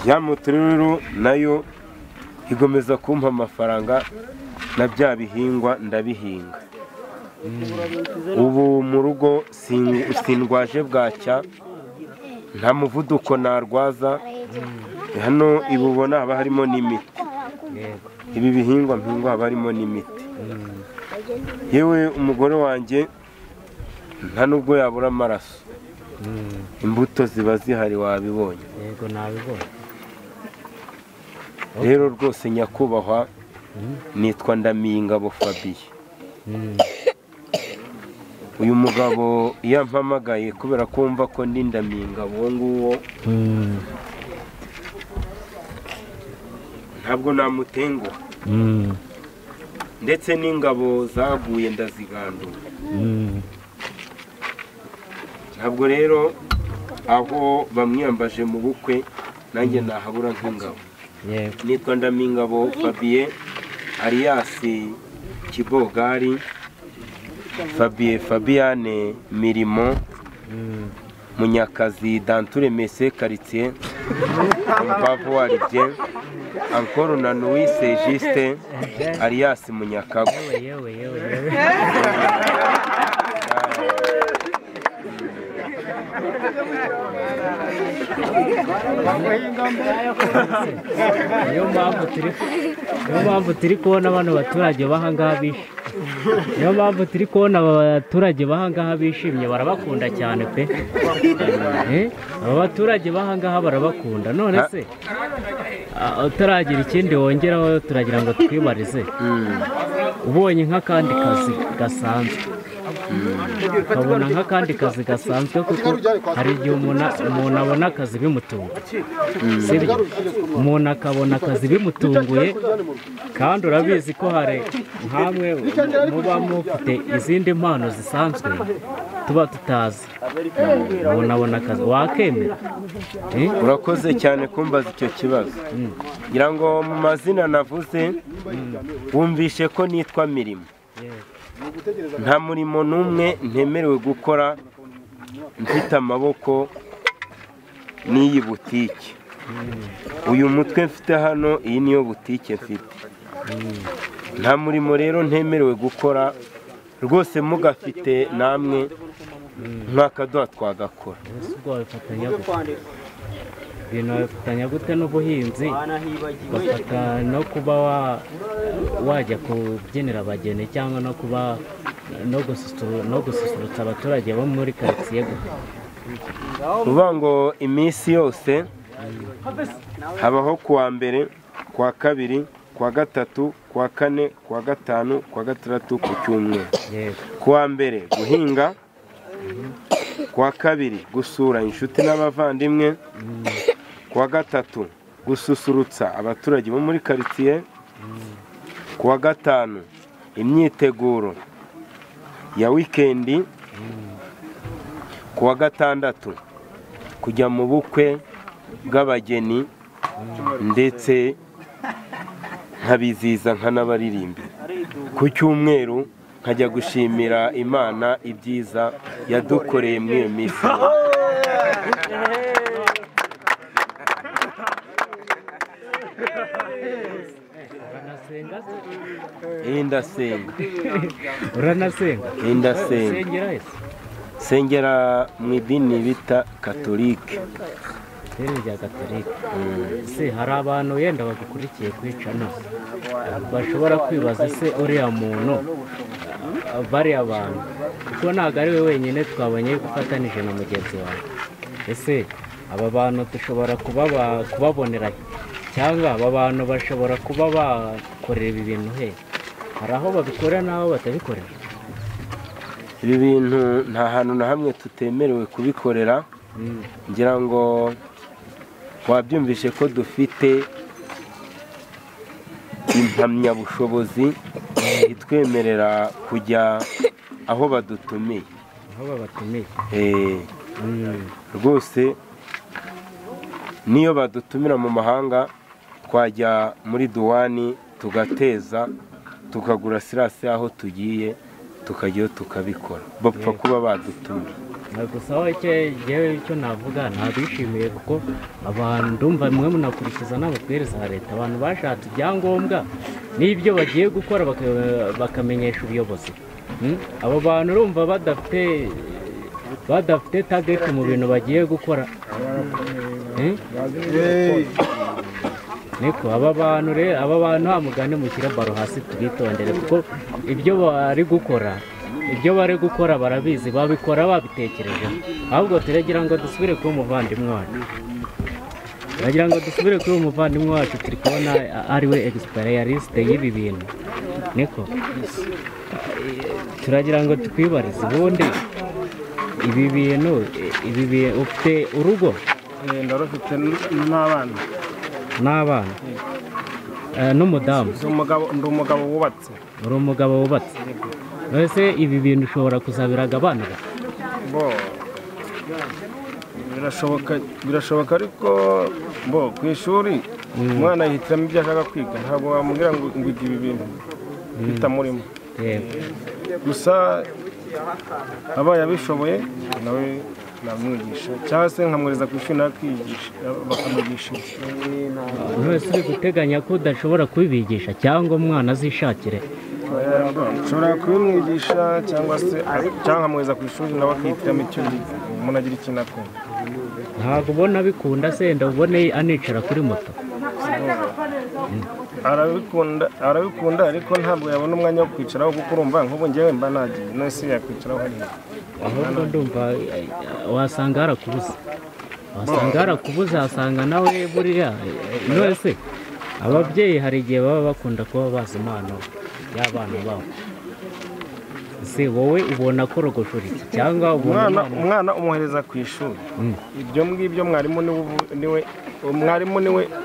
ya moto rero nayo igomeza kumpa amafaranga, na bya bihingwa ndabihinga. Ubu mu rugo sindwaje bwacya, nta muvuduko narwaza. Hano ibubona haba harimo n'imiti, ibi bihingwa mpingwa haba harimo n'imiti. Yewe umugore wanjye nta nubwo yabura amaraso, imbuto ziba zihari wabibonye. Yego nabibonye. Rero rwose nyakubahwa, nitwa Ndamiyingabo Fabien. Uyu mugabo yampamagaye kubera ko wumva ko ndi Ndamiyingabo uwo nguwo, ntabwo namutenguha. Ndetse n'ingabo zaguye ndazigandura. Ntabwo rero aho bamwiyambaje mu bukwe nanjye nahabura nk'ingabo. Nitwa Ndamiyingabo Fabien alias Kibogari, Fabien Fabiane Mirimo, Munyakazi Danture Mese Quartier, Mpavu Aribye, encore na Louis Juste alias Munyakago. Yewe. Niyo mpamvu turi kubona bano baturage bahangaha bishimye. Niyo mpamvu turi kubona abaturage bahangaha bishimye, barabakunda cyane pe. Aba baturage bahangaha barabakunda. None se utaragira ikindi wongeraho, turagira ngo twibarize. Ubonye nk'akandi kazi gasanzwe, ukabona nk'akandi kazi gasanzwe, kuko hari igihe umuntu abona akazi bimutunguye, sibyo? Umuntu akabona akazi bimutunguye, kandi urabizi ko hari nkamwe muba mufite izindi mpano zisanzwe tuba tutazi. Umuntu abona akazi wakemera? Urakoze cyane kumbaza icyo kibazo. Ngira ngo mu mazina navuze wumvishe ko nitwa Mirimo. Nta murimo n'umwe ntemerewe gukora mfite amaboko n'iyi butike. Uyu mutwe mfite hano, iyi niyo butike mfite. Nta murimo rero ntemerewe gukora rwose, mugafite namwe nk'akaduha twagakora. Ibintu babifatanya gute n'ubuhinzi, bafata no kuba wajya kubyinira abageni cyangwa no kuba no gususurutsa abaturage bo muri karitsiye gute? Uvuga ngo iminsi yose habaho kuwa mbere, kuwa kabiri, kuwa gatatu, kuwa kane, kuwa gatanu, kuwa gatandatu, ku cyumweru. Kuwa mbere guhinga, kuwa kabiri gusura inshuti n'abavandimwe, kuwa gatatu gususurutsa abaturage bo muri karitsiye, kuwa gatanu imyiteguro ya wikendi, kuwa gatandatu kujya mu bukwe bw'abageni ndetse nkabiziza nkanabaririmbira, ku cyumweru nkajya gushimira Imana ibyiza yadukoreye muri iyo minsi. Ndasenga. Uranasenga? Ndasenga. Sengera mu idini bita Katolike. Idini rya Katolike. Se hari abantu yenda bagukurikiye kwicana bashobora kwibaza se uriya muntu, bariya abantu, kuko ntabwo ari we wenyine twabonye gufatanije na mugenzi wawe. Ese aba bantu dushobora kubabonera cyangwa aba bantu bashobora kuba bakorera ibi bintu he? Hari aho babikorera n'aho batabikorera. Ibi bintu nta hantu na hamwe tutemerewe kubikorera. Ngira ngo wabyumvishe ko dufite impamyabushobozi itwemerera kujya aho badutumiye. Aho babatumiye. Rwose niyo badutumira mu mahanga twajya muri duwani tugateza, tukagura sirasi aho tugiye, tukajyayo tukabikora, bapfa kuba badutumira. Gusa aho icyo navuga ntabishimiye, kuko abantu ndumva mwe munakurikiza n'amabwiriza ya leta. Abantu bashatse ibyangombwa n'ibyo bagiye gukora bakamenyesha ubuyobozi. Abo bantu urumva badafite target mu bintu bagiye gukora. Niko aba bantu rero, aba bantu hamugane mushyire baro hasi tubitondere, kuko ibyo bari gukora barabizi, babikora babitekereje. Ahubwo turagira ngo dusubire kuri umuvandimwe wacu. Turagira ngo dusubire kuri umuvandimwe wacu, turi kubona ari we experialiste y'ibi bintu. Niko turagira ngo twibarize ubundi ibi bintu, ufite urugo? Ndarufite n'abana. N'abana n'umudamu? Ndi umugabo wubatse. Uri umugabo wubatse. Ese ibi bintu ushobora kuzabiraga abana? Bo birashoboka, ariko bo ku ishuri umwana yihitiramo ibyo ashaka kwiga, ntabwo wamubwira ngo iga ibi bintu bitamurimo. Gusa abaye abishoboye nawe namwigisha, cyangwa se nkamwohereza ku ishuri nawe akiyigisha, bakamwigisha. Wese uri guteganya ko udashobora kubibigisha cyangwa umwana azishakire? Nshobora kubimwigisha cyangwa se nkamwohereza ku ishuri nawe akihitiramo icyo yiga, umuntu agira ikintu akunda. Ntabwo ubona bikunda senda ubone anicara kuri moto. Arabikunda ariko ntabwo yabona umwanya wo kwicaraho kuko urumva nk'ubu ngewe mba nagiye none yakwicaraho hariya. Ahubwo ndumva wasanga harakubuze. Wasanga nawe buriya none se ababyeyi hari igihe baba bakunda kuba bazi impano y'abana babo. Se wowe ubona korogoshora iki cyangwa ubona umwana umuhereza ku ishuri? Ibyo ngibyo mwarimu niwe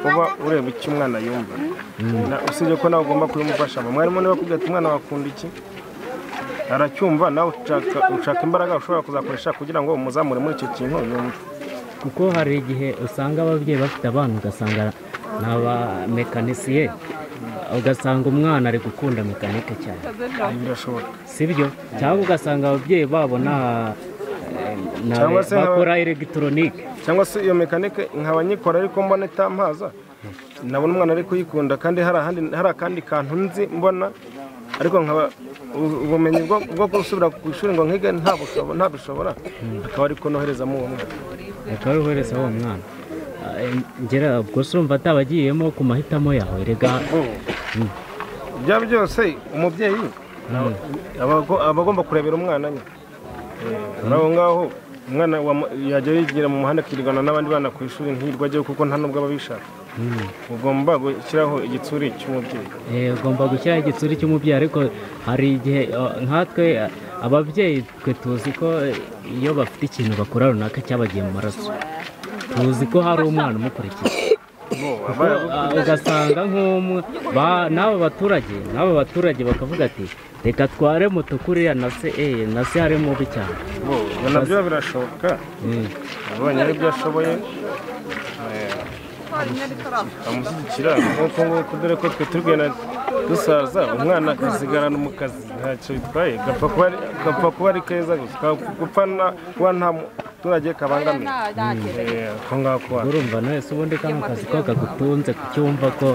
uba ureba icyo umwana yumva. Usibye ko nawe ugomba kubimufasha. Mwarimu niwe akubwira ati umwana wakunda iki, aracyumva, nawe ushaka imbaraga ushobora kuzakoresha kugira ngo umuzamure muri icyo kintu yumve. Kuko hari igihe usanga ababyeyi bafite abana ugasanga ni abamekanisiye, ugasanga umwana ari gukunda mekanike cyane. Birashoboka, sibyo? Cyangwa ugasanga ababyeyi babo bakora elegitoronike, cyangwa se iyo mekanike nkaba nyikora ariko mbona itampaza, nabona umwana ari kuyikunda kandi hari akandi kantu nzi mbona, ariko nkaba ubumenyi bwo gusubira ku ishuri ngo nkige ntabishobora, akaba ariko noherezamo uwo mwana. Akaba ari uwo mwana. Ngera ubwo se urumva atabagiyemo ku mahitamo yawe rega. Ibyo byose umubyeyi aba agomba kurebera umwana nyine. Aho ngaho umwana yajya yigira mu muhanda akirwana n'abandi bana ku ishuri ntirwa ajyayo kuko nta nubwo aba abishaka. Ugomba gushyiraho igitsuri cy'umubyeyi. Ugomba gushyiraho igitsuri cy'umubyeyi, ariko hari igihe nkatwe ababyeyi twe tuzi ko iyo bafite ikintu bakora runaka cyabagiye mu maraso, tuzi ko hari umwana umukurikiye. Ugasanga n'aba baturage bakavuga ati reka tware moto kuriya na se na se hari mubi cyane. Nabyo birashoboka, abonye ari byo ashoboye amushyigikira nk'uko nguko, dore ko twe turi dusaza umwana akasigarana mu kazi ntacyo bitwaye, gapfa kuba ari keza gusa, gupfa kuba nta muturage kabangamiye. Urumva nawe se ubundi kano kazi ko kagutunze kucyumva ko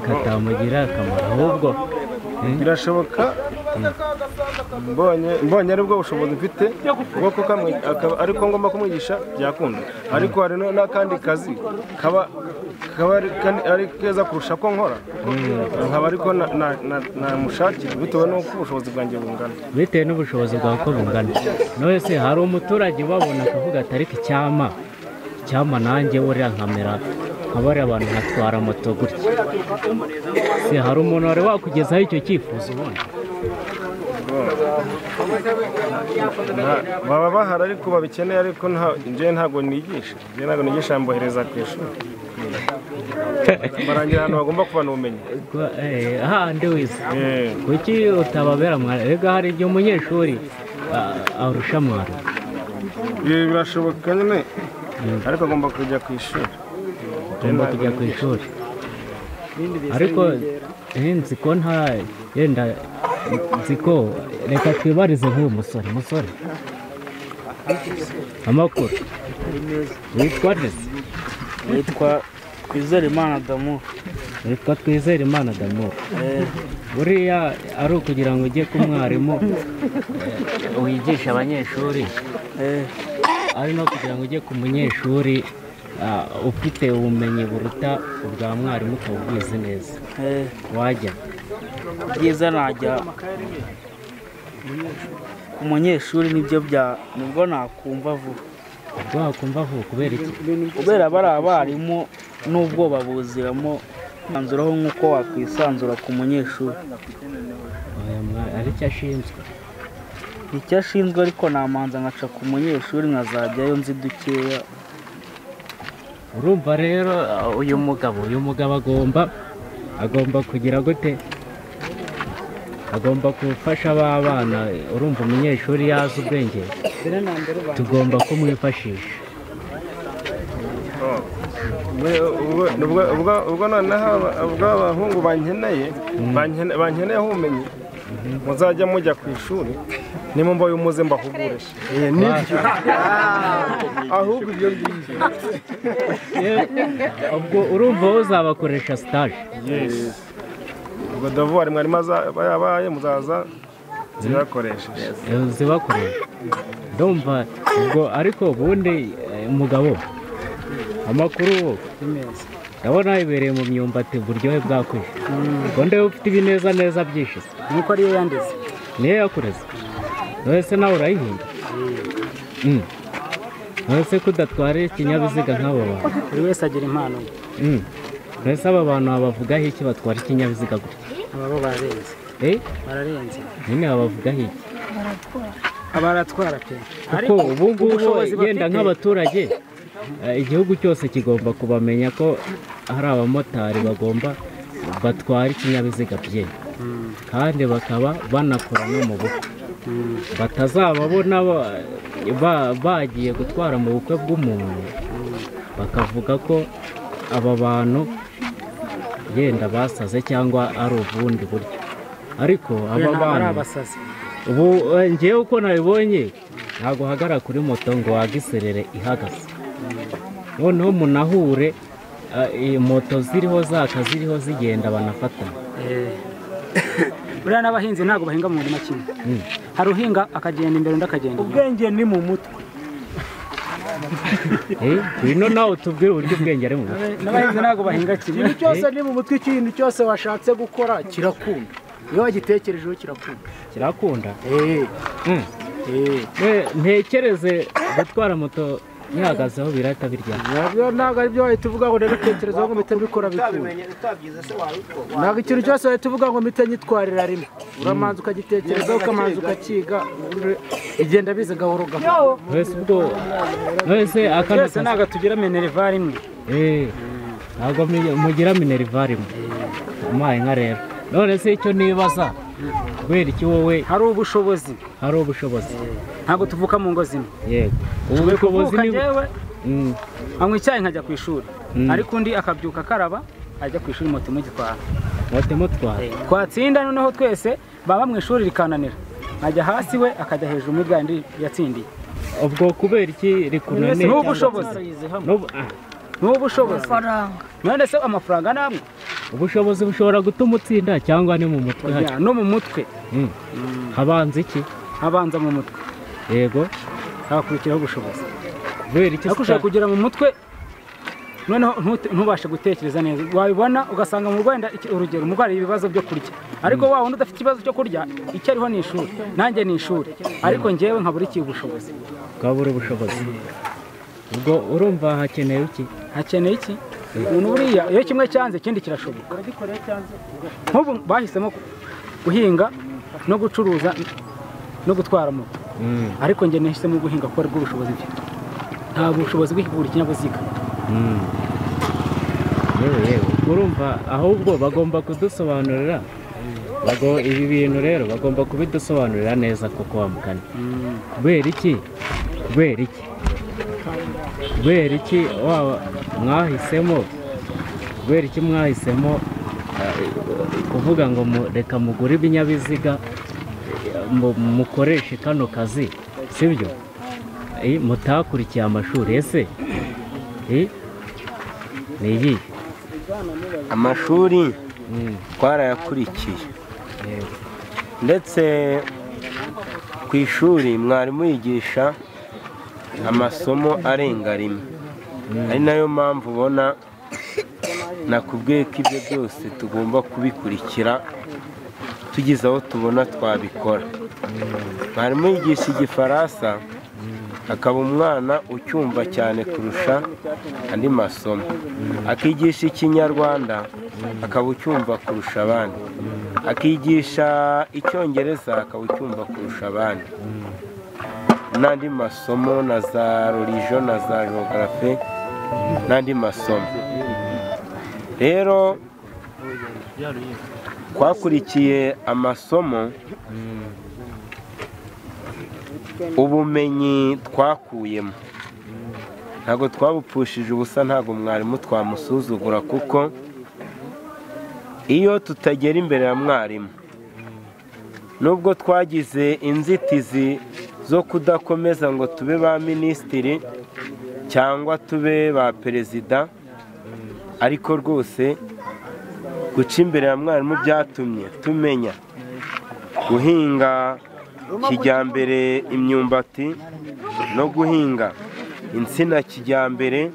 katamugira akamaro, ahubwo birashoboka mbonye ari bwo bushobozi mfite bwo ariko ngomba kumwigisha byakunda, ariko hari n'akandi kazi kaba ari keza kurusha ko nkora, nkaba ariko namushakira bitewe n'uko ubushobozi bwanjye bungana. Bitewe n'ubushobozi bwawe uko bungana. None se hari umuturage ubabona akavuga ati ariko icyama nanjye buriya nkamera nka bariya abantu nkatwara moto gutya. Se hari umuntu wari wakugezaho icyo cyifuzo ubona? Baba bahari ariko babikeneye, ariko njyewe ntabwo nigisha, mbohereza ku ishuri barangira ahantu bagomba kubana ubumenyi hahandi wize. Kuki utababera mwarimu? Rega hari igihe umunyeshuri arusha mwarimu. Birashoboka nyine, ariko agomba kujya ku ishuri. Agomba kujya ku ishuri, ariko nzi ko nta yenda nzi ko reka twibarize nk'uyu musore. Musore, amakuru? Witwa nde? Witwa Twizerimana Damour. Witwa Twizerimana Damour. Buriya ari ukugira ngo ujye ku mwarimu wigisha abanyeshuri, ari no kugira ngo ujye ku munyeshuri ufite ubumenyi buruta ubwa mwarimu ukaba ubizi neza, wajya? Byiza najya ku munyeshuri, nibyo nibwo nakumva vuba. Ubwo wakumva vuba kubera iki? Kubera bari abarimu n'ubwoba buziramo, anzuraho nk'uko wakwisanzura ku munyeshuri. Ari cyo ashinzwe. Icyo ashinzwe, ariko namanza nkaca ku munyeshuri nkazajyayo nzi dukeya. Urumva rero uyu mugabo agomba kugira gute? Agomba gufasha ba bana. Urumva umunyeshuri yazi ubwenge, tugomba kumwifashisha. Ubwo noneho ubwo abahungu bankeneyeho ubumenyi, muzajya mujya ku ishuri nimumva umuze mbahugure. Nibyo ahubwo ibyo ngibyo. Ubwo urumva uzabakoresha stage. Ubwo devoir mwarimu yabaye muzaza zibakoresha. Zibakoresha. Ndumva ubwo, ariko ubundi Umugabo amakuru ndabona ibereye mu myumbati uburyohe bwakwishe. Ngo ndebe ufite ibineza neza byishize. Nuko ariyo yandeze. Niyo yakureze. None nawe urayihinga? None se kudatwara ikinyabiziga nk'abo bantu? Buri wese agira impano ye. None se aba bantu bavugaho iki batwara ikinyabiziga gutya? Aba bararenze. Bararenze. Nyine babavugaho iki? Abaratwara pe. Kuko ubu ngubu yenda nk'abaturage igihugu cyose kigomba kubamenya ko hari abamotari bagomba batwara ikinyabiziga bye kandi bakaba banakora no mu bukwe, batazababona bagiye gutwara mu bukwe bw'umuntu bakavuga ko aba bantu yenda basaze cyangwa ari ubundi buryo. Ariko aba bantu ubu ngewe uko nabibonye ntabwo uhagarara kuri moto ngo wagiserere ihagaze. Noneho munahure moto ziriho zaka ziriho zigenda banafatana. Buriya n'abahinzi ntabwo bahinga mu murima kimwe. Hari uhinga akagenda imbere undi akagenda inyuma. Ubwenge ni mu mutwe. Ngwino nawe utubwire uburyo ubwenge ari mu mutwe. N'abahinzi ntabwo bahinga kimwe. Ikintu cyose ni mu mutwe, ikintu cyose washatse gukora kirakunda. Iyo wagitekerejeho kirakunda. Kirakunda? Ntekereze gutwara moto nihagazeho birahita biryana. Ntabwo ari byo wahita uvuga ngo ndabitekerezaho ngo mpite mbikora bikunda. Ntabwo ikintu cyose wahita uvuga ngo mpite nyitwarira rimwe. Uramanza ukagitekerezaho ukamanza ukakiga, igenda biza gahoro gahoro. Twese ntabwo tugira minerivare imwe. Ntabwo mugira minerivare imwe. Umpaye inka rero. None se icyo nibaza kubera iki wowe hari ubushobozi? Hari ubushobozi. Ntabwo tuvuka mu ngo zimwe. Yego. Ubushobozi ni jewe anywa icyayi nkajya ku ishuri, ariko undi akabyuka akaraba ajya ku ishuri moto imugitwara. Moto imutwara. Twatsinda noneho twese baba mu ishuri rikananira, nkajya hasi we akajya hejuru muri bwa yatsindiye. Ubwo kubera iki rikunaniye? N'ubushobozi. N'ubushobozi. None se amafaranga namwe? Ubushobozi bushobora gutuma utsinda cyangwa ni mu mutwe? No mu mutwe. Habanza iki? Habanza mu mutwe. Yego. Hakurikiraho ubushobozi. Kubera iki? Ariko ushobora kugera mu mutwe noneho ntubashe gutekereza neza. Wabibona ugasanga mu Rwanda urugero umurwayi ibibazo byo kurya. Ariko wa wundi udafite ikibazo cyo kurya icyo ariho ni ishuri. Nanjye ni ishuri. Ariko njyewe nkabura iki ubushobozi. Ukabura ubushobozi. Ubwo urumva hakeneye iki? Hakeneye iki? Umuntu buriya iyo kimwe cyanze ikindi kirashoboka. Nk'ubu bahisemo guhinga no gucuruza no gutwara moto. Ariko njye nahisemo guhinga kuko aribwo bushobozi mfite. Nta bushobozi bwo kugura ikinyabiziga. Yewe urumva ahubwo bagomba kudusobanurira. Ibi bintu rero bagomba kubidusobanurira neza koko wa mugani. Kubera iki? Kubera iki? Kubera iki mwahisemo? Kubera iki mwahisemo kuvuga ngo reka mugure ibinyabiziga mukoreshe kano kazi, sibyo? Mutakurikiye amashuri ese? Ni iyi amashuri twarayakurikiye. Ndetse ku ishuri mwarimu yigisha amasomo arenga rimwe, ari nayo mpamvu ubona nakubwiye ko ibyo byose tugomba kubikurikira tugeze aho tubona twabikora. Mwarimu yigisha igifaransa akaba umwana ucyumva cyane kurusha andi masomo, akigisha ikinyarwanda akaba ucyumva kurusha abandi, akigisha icyongereza akaba ucyumva kurusha abandi, n'andi masomo na za religion na za geography n'andi masomo. Rero twakurikiye amasomo, ubumenyi twakuyemo ntabwo twabupfushije ubusa, ntabwo mwarimu twamusuzugura, kuko iyo tutagera imbere ya mwarimu, nubwo twagize inzitizi zo kudakomeza ngo tube ba minisitiri cyangwa tube ba perezida, ariko rwose guca imbere ya mwarimu byatumye tumenya guhinga kijyambere imyumbati no guhinga insina kijyambere,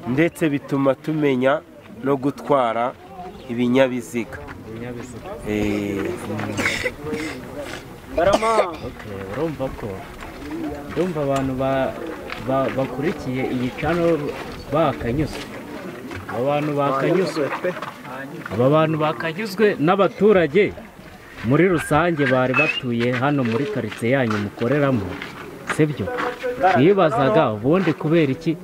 ndetse bituma tumenya no gutwara ibinyabiziga. Urumva ko urumva abantu bakurikiye iyi channel bakanyuzwe. Abantu bakanyuzwe. Aba bantu bakanyuzwe n'abaturage muri rusange bari batuye hano muri quartier yanyu mukoreramo, sibyo? Bibazaga ubundi kubera iki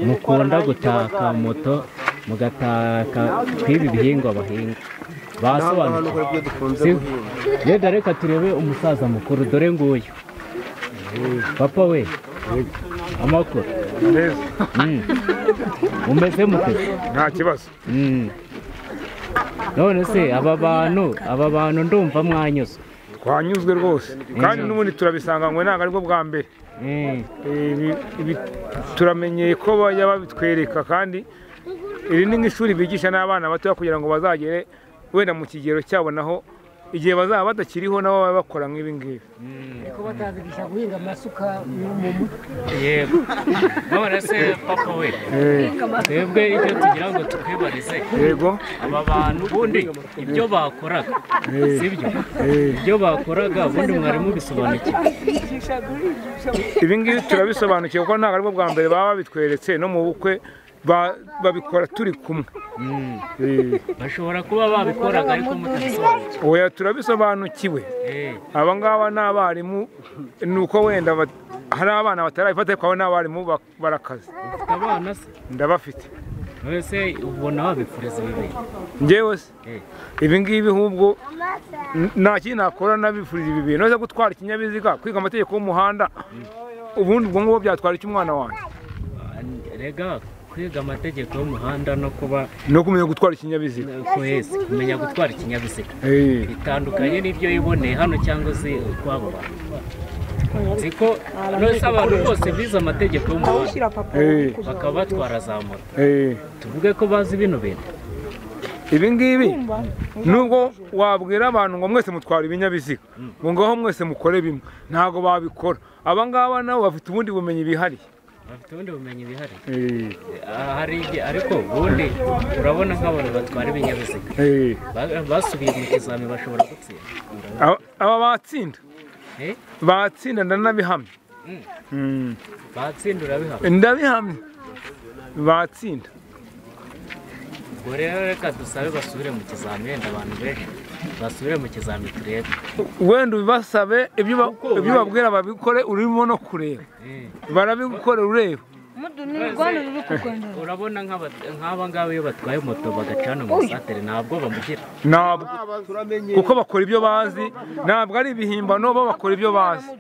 mukunda gutaka moto mugataka kwibi bihingwa bahinga. Basobanukiwe. Yenda reka turebe umusaza mukuru dore nguyu. Papa we, amakuru neza. Umeze mute? Nta kibazo. None se aba bantu ndumva mwanyuzwe. Twanyuzwe rwose kandi n'ubundi turabisanga ngo ntabwo aribwo bwa mbere. Turamenyeye ko bajya babitwereka, kandi iri ni nk'ishuri bigisha n'abana batoya kugira ngo bazagere wenda mu kigero cyabo, naho igihe bazaba badakiriho nabo baba bakora nk'ibi ngibi. Ariko batazigisha guhinga amasuka mu mutwe. Yego. None se papa we, twebwe icyo tugira ngo tukwibarize. Yego. Aba bantu ubundi ibyo bakoraga, sibyo? Ibyo bakoraga ubundi mwari mubisobanukiwe. Ibi ngibi turabisobanukiwe kuko ntabwo aribwo bwa mbere baba babitweretse, no mu bukwe babikora turi kumwe. Bashobora kuba babikoraga ariko mutabisobanukiwe. Oya, turabisobanukiwe. Aba ngaba ni abarimu, ni uko wenda hari abana batarabifata, ariko abo ni abarimu barakaze. Ufite abana se? Ndabafite. Wese ubona wabifuriza ibi bintu? Njyewe se ibi ngibi ahubwo nta kintu nakora nabifuriza ibi bintu. Noze gutwara ikinyabiziga, kwiga amategeko y'umuhanda, ubundi ubwo ngubwo byatwara iki umwana wanjye? Rega kwiga amategeko y'umuhanda no kuba no kumenya gutwara ikinyabiziga, kumenya gutwara ikinyabiziga bitandukanye n'ibyo yiboneye hano cyangwa se kwabo bantu. Ziko nose abantu bose bize amategeko y'umuhanda bakaba batwara za moto, tuvuge ko bazi bino bintu. Ibi ngibi nubwo wabwira abantu ngo mwese mutwara ibinyabiziga, ngo ngaho mwese mukore bimwe, ntago babikora. Aba ngaba nabo bafite ubundi bumenyi bihariye. Bafite ubundi bumenyi bihariye. Hari ariko ubundi urabona nk'abantu batwara ibinyabiziga basubiye mu kizami bashobora gutsinda. Aba batsinda. Batsinda ndanabihamya. Batsinda urabihamya? Ndabihamya. Batsinda. Ubwo rero reka dusabe basubire mu kizami, wenda abantu benshi basubire mu kizami turebe. Wenda ubibasabe ibyo babwira babikore, urimo no kureba. Barabikora ureba. Urabona nk'aba ngaba iyo batwaye moto bagacana mu satere ntabwo bamugira. Ntabwo. Kuko bakora ibyo bazi, ntabwo ari ibihimbano, bo bakora ibyo bazi.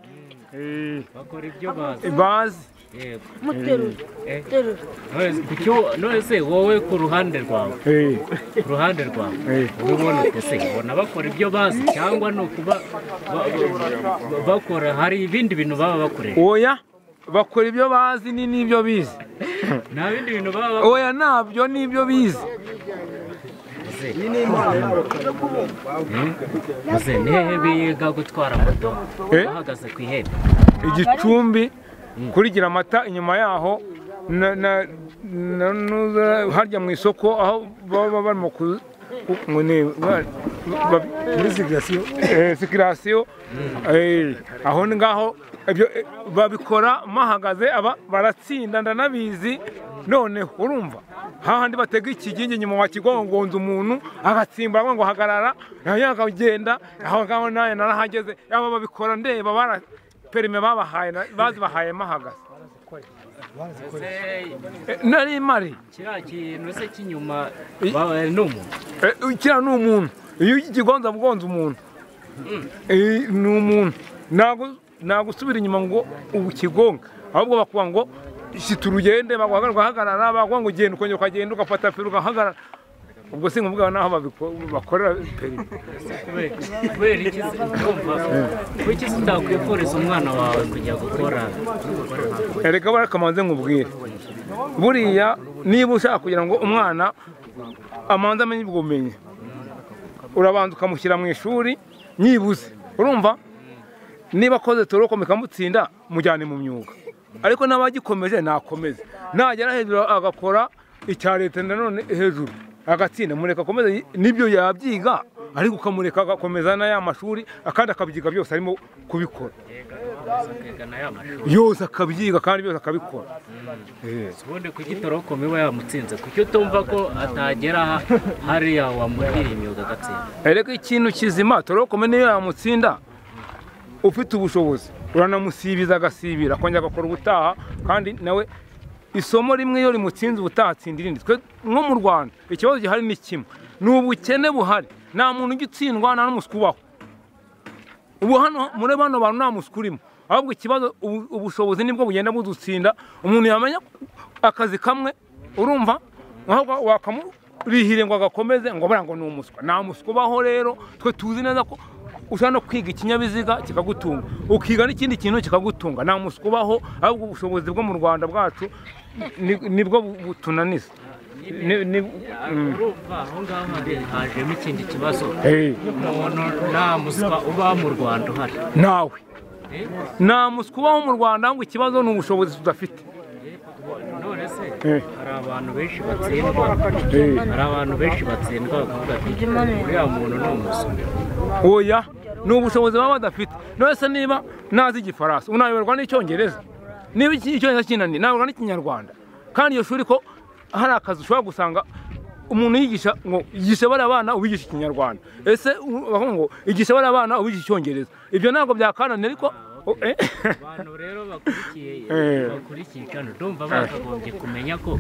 Bakora ibyo bazi. Bazi. Yego. None se wowe ku ruhande rwawe, ku ruhande rwawe ubibona ute se? Ubona bakora ibyo bazi cyangwa ni ukuba bakora hari ibindi bintu baba bakorera? Oya, bakora ibyo bazi ni n'ibyo bize. Nta bindi bintu baba bakora. Oya, nabyo nibyo bize. Muze ni biga gutwara moto bahagaze ku ihembe? Igicumbi kurigira amata, inyuma yaho harya mu isoko aho baba barimo muri sikirasiyo, aho ngaho babikora mahagaze, aba baratsinda ndanabizi. Noneho urumva hahandi batega ikigingi nyuma wakigongonza umuntu agatsimbara ngo hagarara, akagenda aho ngaho naye narahageze. Aba babikora ndeba bara perime babahaye, bazibahaye mahagaze. Nari mari kiriya kintu se cy'inyuma ni umuntu? Kiriya ni umuntu. Iyo ikigonza bugonza umuntu ni umuntu, ntabwo usubira inyuma ngo ukigonga, ahubwo bakuvuga ngo shita urugende, baguhagarara, bakuvuga ngo genda, ukongera ukagenda ugafata feri ugahagarara. Ubwo si ngombwa naho bakorera perime. Kubera iki kuki utakwifuriza umwana wawe kujya gukora? Erega barakamanze nkubwire, buriya niba ushaka kugira ngo umwana amanze amenye ubwo bumenyi, urabanza ukamushyira mu ishuri nyibuze. Urumva niba akoze toroko mukamutsinda, mujyane mu myuga. Ariko n'abagikomeje nakomeze, nagera hejuru agakora icya leta nanone hejuru agatsinda, mureka akomeze nibyo yabyiga, ariko ukamureka agakomeza n'aya mashuri akandi akabyiga byose arimo kubikora yose akabyiga kandi byose akabikora. Ubundi kuki torokome iba yamutsinze, kuki utumva ko atagera hariya wamubwira imyuga agatsinda? Erega ikintu kizima torokome niyo yamutsinda, ufite ubushobozi uranamusibiza agasibira akongera agakora ubutaha, kandi nawe isomo rimwe iyo rimutsinze ubutaha atsinda irindi. Twe nko mu Rwanda ikibazo gihari ni kimwe, ni ubukene buhari, nta muntu ujya utsindwa nta n'umuswa ubaho. Ubu hano muri bano bantu nta muswa urimo, ahubwo ikibazo ubushobozi nibwo bugenda budutsinda. Umuntu yamenya akazi kamwe urumva wakamurihire ngo agakomeze ngo buriya ngo ni umuswa, nta muswa ubaho. Rero twe tuzi neza ko ushobora no kwiga ikinyabiziga kikagutunga, ukiga n'ikindi kintu kikagutunga, nta muswa ubaho, ahubwo ubushobozi bwo mu Rwanda bwacu nibwo butunaniza. Urumva aho ngaho hajemo ikindi kibazo, umuntu nta muswa uba mu Rwanda uhari, nawe nta muswa ubaho mu Rwanda, ahubwo ikibazo ni ubushobozi tudafite. None se hari abantu benshi batsindwa, hari abantu benshi batsindwa bakavuga ati uriya muntu ni umuswa. Oya, ni ubushobozi baba badafite. None se niba nazi igifaransa unayoberwa n'icyongereza, niba icyongereza kinaniye nayoberwa n'ikinyarwanda, kandi iyo shuri ko hari akazi ushobora gusanga umuntu yigisha ngo yigisha bariya bana ubigisha ikinyarwanda, ese bavuga ngo igisha bariya bana ubigisha icyongereza, ibyo ntabwo byakananira. Ariko abantu rero bakurikiye kano ndumva bakagombye kumenya ko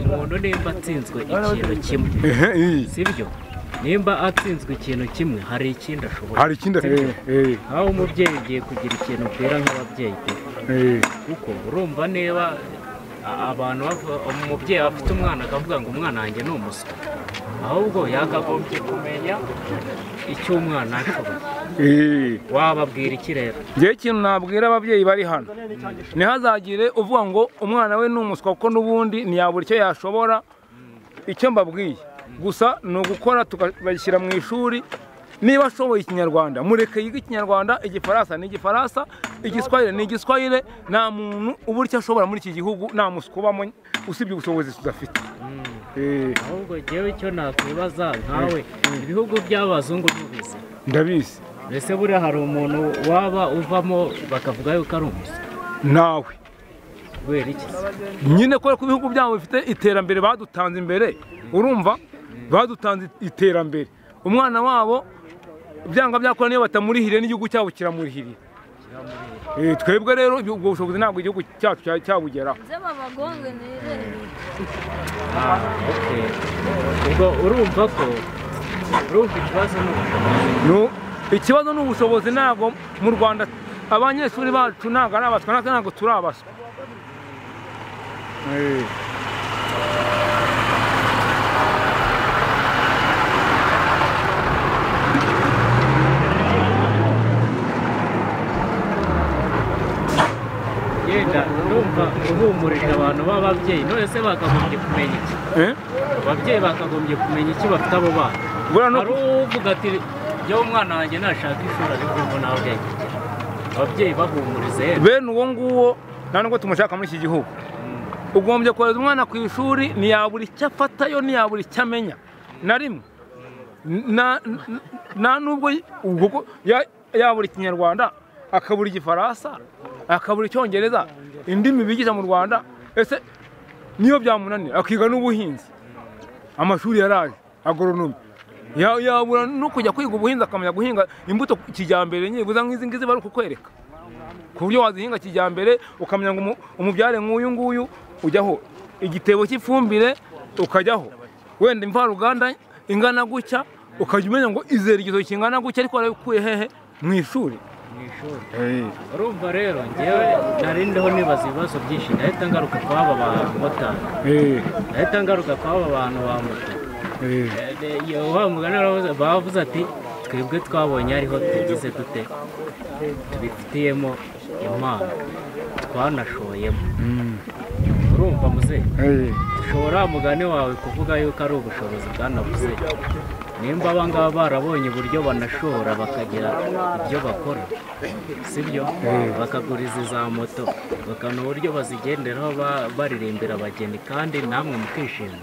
umuntu nimba atsinzwe ikintu kimwe, sibyo, nimba atsinzwe ikintu kimwe hari ikindi ashoboye, hari ikindi. Aho umubyeyi ugiye kugira ikintu ubwira nk'ababyeyi pe, kuko urumva niba abantu umubyeyi afite umwana akavuga ngo umwana wanjye ni umuswa, ahubwo yakagombye kumenya icyo umwana ashoboye. Wababwira iki rero? Ngewe ikintu nabwira ababyeyi bari hano, ntihazagire uvuga ngo umwana we ni umuswa kuko n'ubundi ntiyabura icyo yashobora. Icyo mbabwiye gusa ni ugukora tukabashyira mu ishuri, niba ashoboye ikinyarwanda mureke yige ikinyarwanda, igifaransa ni igifaransa, igiswahili ni igiswahili. Nta muntu ubura icyo ashobora muri iki gihugu, nta muswa ubamo usibye ubushobozi tudafite. Ahubwo ngewe icyo nakwibaza nkawe, ibihugu by'abazungu ntubizi? Ndabizi. Mbese buriya hari umuntu waba uvamo bakavuga yuko ari umuswa? Nawe. Kubera iki? Nyine kubera ko ibihugu byabo bifite iterambere, badutanze imbere, urumva badutanze iterambere. Umwana wabo byanga byakora niyo batamurihiriye n'igihugu cyabo kiramurihiriye. Twebwe rero ubwo bushobozi ntabwo igihugu cyacu cyabugeraho. Ubwo urumva ko urumva ikibazo ni ubushobozi. Ikibazo ni ubushobozi, ntabwo mu Rwanda abanyeshuri bacu ntabwo ari abaswa, natwe ntabwo turi abaswa. Yenda ndumva uhumurije abantu b'ababyeyi, none se bakagombye kumenya iki? Ababyeyi bakagombye kumenya iki bafite abo bana? Hari uvuga ati jyewe umwana wanjye nashaka ishuri ariko nawe ubwenge. Ababyeyi bahumurize bene uwo nguwo nta nubwo tumushaka muri iki gihugu. Ugombye kohereza umwana ku ishuri ntiyabura icyo afatayo, ntiyabura icyo amenya na rimwe, nta nubwo yabura ikinyarwanda, akabura igifaransa, akabura icyongereza, indimi bigisha mu Rwanda, ese niyo byamunanira akiga n'ubuhinzi, amashuri yaraje agoronome, yabura no kujya kwiga ubuhinzi akamenya guhinga imbuto kijyambere nyibuza nk'izi ngizi bari kukwereka, ku buryo wazihinga kijyambere ukamenya ngo umubyare nk'uyu nguyu ujyaho igitebo cy'ifumbire ukajyaho wenda imvaruganda ingana gutya, ukajya umenya ngo izera igitoki kingana gutya, ariko warabikuye hehe? Mu ishuri. Urumva rero ngewe nari ndiho nibaza ibibazo byinshi, ndahita ngaruka kw'aba bamotari, ndahita ngaruka kw'aba bantu ba moto. Wa mugani bavuze ati twebwe twabonye ariho tugize dute, tubifitiyemo impano twanashoyemo. Urumva muze, ushobora mugani wawe kuvuga yuko ari ubushobozi bwanabuze Nimba abangaba barabonye uburyo banashora bakagira ibyo bakora, sibyo? Bakaguriza za moto, bakabona uburyo bazigenderaho baririmbira abageni kandi namwe mukishima.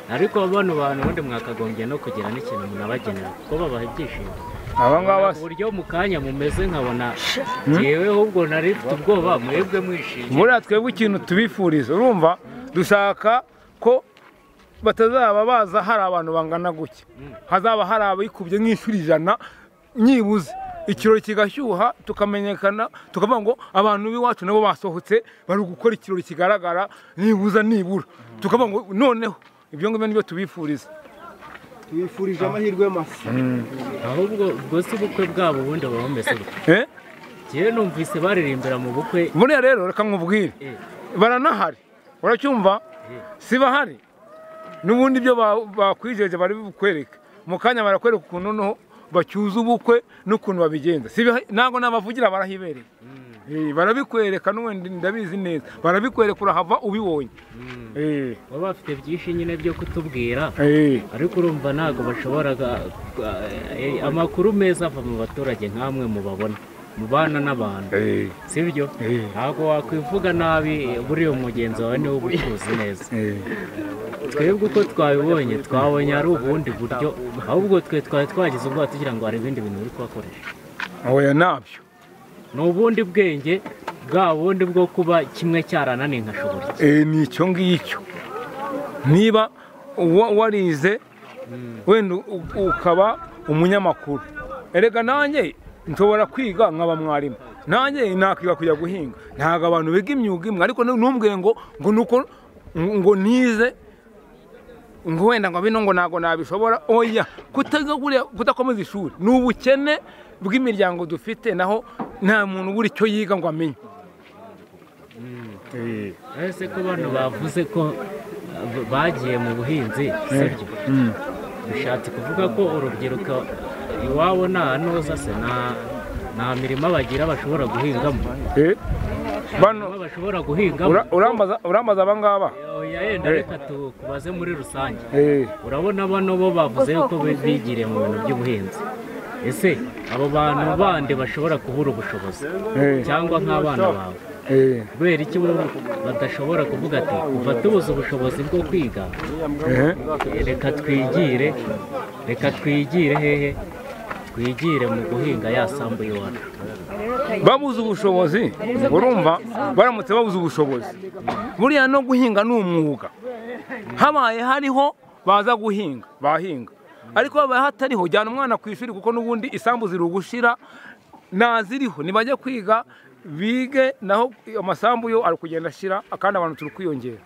Ariko bano bantu ubundi mwakagombye no kugira n'ikintu munabagenera kuko babaha ibyishimo. Abangaba uburyo mu kanya mumeze nkabona yewe ahubwo nari mfite ubwoba mwebwe mwishimye. Buriya twebwe ikintu tubifuriza, urumva dushaka ko batazaba baza hari abantu bangana gutya, hazaba hari abikubye nk'inshuro 100 nyibuze, ikirori kigashyuha tukamenyekana, tukavuga ngo abantu b'iwacu nabo basohotse bari gukora ikirori kigaragara nibuza nibura, tukavuga ngo noneho ibyo ngibyo nibyo tubifuriza. Tubifurije amahirwe masa. Ahubwo ubwo si ubukwe bwabo ubundi buba bumeze gute? Njyewe numvise baririmbira mu bukwe. Buriya rero reka nkubwire, baranahari, uracyumva? Si bahari n'ubundi ibyo bakwijeje bari bukwereka mu kanya, barakwereka ukuntu noneho bacyuza ubukwe n'ukuntu babigenza. Ntabwo nabavugira, barahibereye, barabikwereka n'ubundi ndabizi neza, barabikwereka urahava ubibonye. Baba bafite byinshi nyine byo kutubwira, ariko urumva ntabwo bashoboraga. Amakuru meza ava mu baturage nkamwe mubabona mubana n'abantu, sibyo? Ntabwo wakwivuga nabi buriya mugenzi wawe niwe ubucuruzi neza. Twebwe uko twabibonye twabonye ari ubundi buryo, ahubwo twe twari twagize ubwoba tugira ngo hari ibindi bintu biri kubakoresha. Oya nabyo ni ubundi bwenge bwa bundi bwo kuba kimwe cyarananiye nkashobora iki. Ni icyo ngicyo. Niba warize wenda ukaba umunyamakuru, erega nanjye nshobora kwiga nkaba mwarimu, nanjye nakwiga kujya guhinga. Ntabwo abantu biga imyuga imwe, ariko ntumbwire ngo nuko ngo nize ngo wenda ngo bino ngo ntabwo nabishobora. Oya, kudakomeza ishuri ni ubukene bw'imiryango dufite, naho nta muntu ubura icyo yiga ngo amenye. Ese ko bano bavuze ko bagiye mu buhinzi, sibyo? Bishatse kuvuga ko urubyiruko iwabo nta noza se nta mirima bagira bashobora guhingamo. Bano bashobora guhingamo. Urambaza abangaba? Oya yenda reka tukubaze muri rusange. Urabona bano bo bavuze ko bigiriye mu bintu by'ubuhinzi. Ese abo bantu bandi bashobora kubura ubushobozi cyangwa nk'abana bawe, kubera iki bo badashobora kuvuga ati kuva tubuze ubushobozi bwo kwiga, reka twigire hehe, twigire mu guhinga ya sambu y'iwacu. Babuze ubushobozi, urumva baramutse babuze ubushobozi, buriya no guhinga ni umwuga. Habaye hariho baza guhinga bahinga, ariko babaye hatariho jyana umwana ku ishuri, kuko n'ubundi isambu ziri ugushira naziriho, nibajya kwiga bige, naho amasambu yo ari kugenda ashira kandi abantu turi kwiyongera.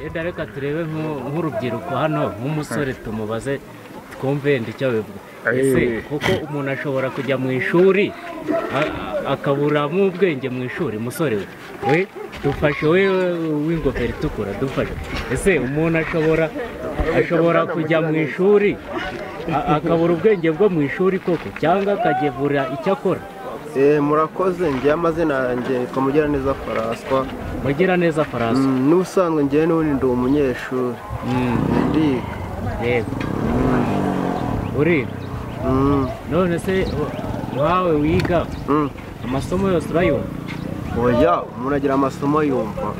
Yenda reka turebe nk'urubyiruko hano, nk'umusore tumubaze twumve icyo bivuga. Ese kuko umuntu ashobora kujya mu ishuri akaburamo ubwenge mu ishuri, musore we dufashe, we w'ingofero itukura dufashe. Ese umuntu ashobora kujya mu ishuri akabura ubwenge bwo mu ishuri koko, cyangwa akagevura icyo akora? Murakoze. Ngiye amazina yanjye nitwa Mugiraneza Faraswa. Mugiraneza Faraswa. N'ubusanzwe ngiye n'ubundi ndi umunyeshuri. Ndiga. Yego. Uriga? None se wawe wiga amasomo yose urayumva? Oya, umuntu agira amasomo yumva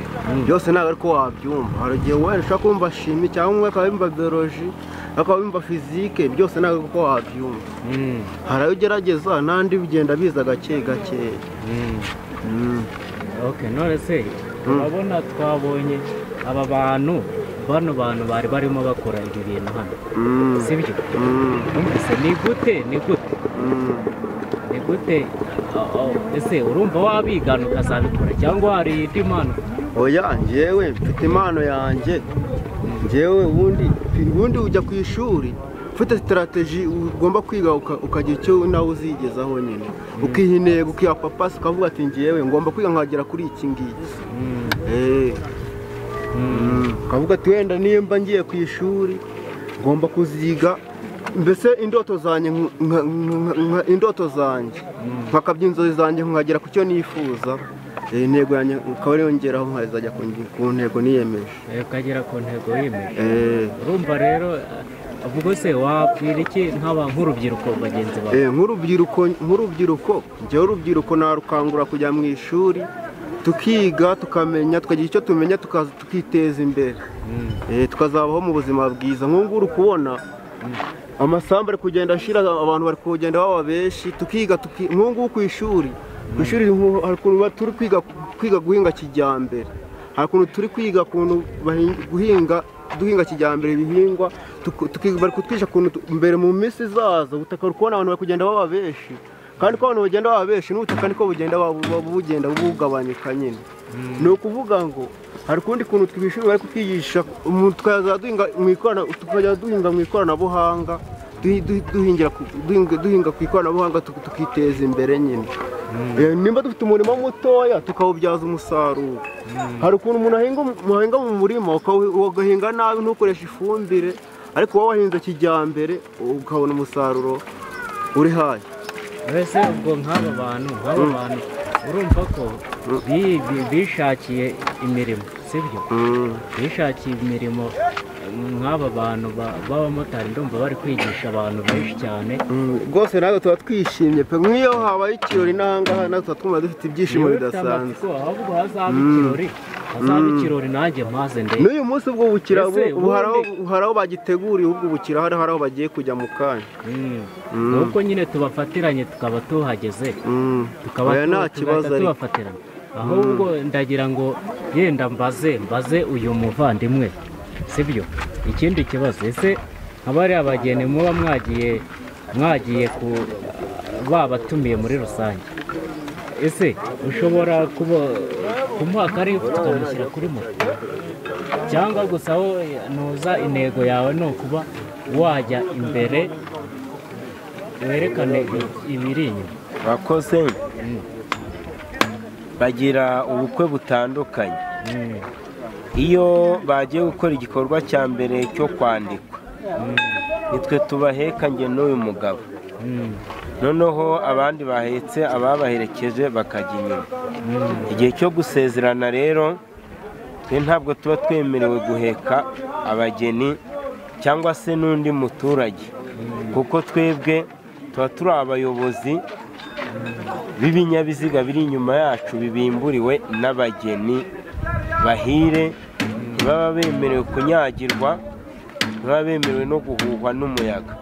byose ntabwo ariko wabyumva. Hari igihe wenda ushobora kumva shimi, cyangwa umwe akaba yumva biology, akaba yumva fizike, byose ntabwo ariko wabyumva. Hari ayo ugerageza n'andi bigenda biza gake gake. Okay, none se urabona twabonye aba bantu, bano bantu bari barimo bakora ibi bintu hano, sibyo? Numvise ni gute gute ese urumva wabigana ukazabikora cyangwa hari indi mpano? Oya, njyewe mfite impano yanjye. Njyewe ubundi ujya ku ishuri ufite strategy ugomba kwiga ukagira icyo nawe uzigezaho nyine, ukiha intego, ukiha papasi, ukavuga ati njyewe ngomba kwiga nkagera kuri iki ngiki. Ukavuga ati wenda nimba ngiye ku ishuri ngomba kuziga, mbese indoto zanjye indoto zanjye nkakabya inzozi zanjye nkagera ku cyo nifuza. Intego yanjye ukaba ariyo ngeraho nkazajya ku ntego niyemeje. Ukagera ku ntego wiyemeje. Urumva rero Ubwo se wabwira iki nk'urubyiruko bagenzi bawe? Nk'urubyiruko njyewe urubyiruko narukangura kujya mu ishuri, tukiga, tukamenya, tukagira icyo tumenya, tukiteza imbere, tukazabaho mu buzima bwiza. Nk'ubu uri kubona amasambu ari kugenda ashira, abantu bari kugenda baba benshi, tukiga. Nk'ubu ku ishuri hari ukuntu turi kwiga guhinga kijyambere, hari ukuntu turi kwiga ukuntu duhinga kijyambere ibihingwa, bari kutwigisha ukuntu mbere mu minsi izaza ubutaka uri kubona abantu bari kugenda baba benshi, kandi ko abantu bagenda baba benshi n'ubutaka niko bugenda bugabanyuka nyine. Ni ukuvuga ngo hari ukundi kuntu twishuri bari kutwigisha, tukajya duhinga mu ikoranabuhanga, duhinga ku ikoranabuhanga tukiteza imbere nyine. Nimba dufite umurima mutoya tukawubyaza umusaruro. Hari ukuntu umuntu ahinga mu murima ugahinga nabi ntukoreshe ifumbire, ariko wowe wahinze kijyambere ukabona umusaruro uri hayi. Mbese ubwo nk'aba bantu urumva ko bishakiye imirimo, sibyo? Bishakiye imirimo nk'aba bantu b'abamotari, ndumva bari kwigisha abantu benshi cyane rwose. Natwe tuba twishimye pe, nk'iyo habaye ikirori n'ahangaha natwe tuba twumva dufite ibyishimo bidasanzwe. Ahubwo hazaba ikirori nanjye mpaze ndebe. N'uyu munsi ubwo bukira hari aho bagiteguriye, ubwo bukira hari aho bagiye kujya mu kanya. Nuko nyine tubafatiranye tukaba tuhageze, tukaba tubafatiranye. Ahubwo ndagira ngo yenda mbaze uyu muvandimwe, sibyo? Ikindi kibazo, ese abari abageni muba mwagiye ku babatumiye muri rusange, ese ushobora kumuha akarifu tukamushyira kuri moto, cyangwa gusa aho ntuza intego yawe ni ukuba wajya imbere werekane ibiri inyuma? Bakoze bagira ubukwe butandukanye. Iyo bagiye gukora igikorwa cya mbere cyo kwandikwa, nitwe tubaheka njye n'uyu mugabo, noneho abandi bahetse ababaherekeje bakajya inyuma. Igihe cyo gusezerana rero twe ntabwo tuba twemerewe guheka abageni cyangwa se n'undi muturage, kuko twebwe tuba turi abayobozi b'ibinyabiziga biri inyuma yacu bibimburiwe n'abageni bahire. Ntibaba bemerewe kunyagirwa, ntibaba bemerewe no guhuhwa n'umuyaga.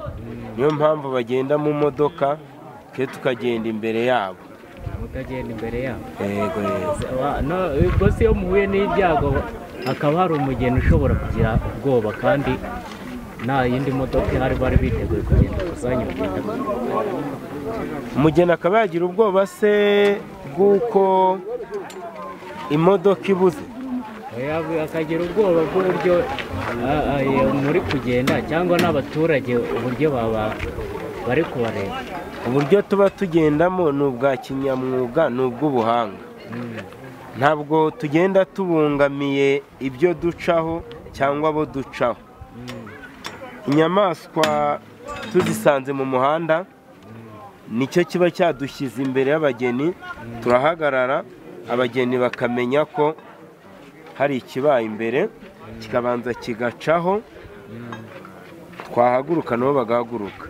Niyo mpamvu bagenda mu modoka, twe tukagenda imbere yabo. Mukagenda imbere yabo. Yego yego. Ubwo se iyo muhuye n'ibyago hakaba hari umugeni ushobora kugira ubwoba kandi nta yindi modoka ihari, bari biteguye kugenda kuzanya bagenda. Umugeni akaba yagira ubwoba se bw'uko imodoka ibuze, akagira ubwoba bw'uburyo muri kugenda, cyangwa n'abaturage uburyo baba bari kubareba. Uburyo tuba tugendamo ni ubwa kinyamwuga, ni ubw'ubuhanga. Ntabwo tugenda tubungamiye ibyo ducaho cyangwa abo ducaho. Inyamaswa tuzisanze mu muhanda nicyo kiba cyadushyize imbere y'abageni, turahagarara abageni bakamenya ko hari ikibaye imbere, kikabanza kigacaho, twahaguruka nabo bagahaguruka.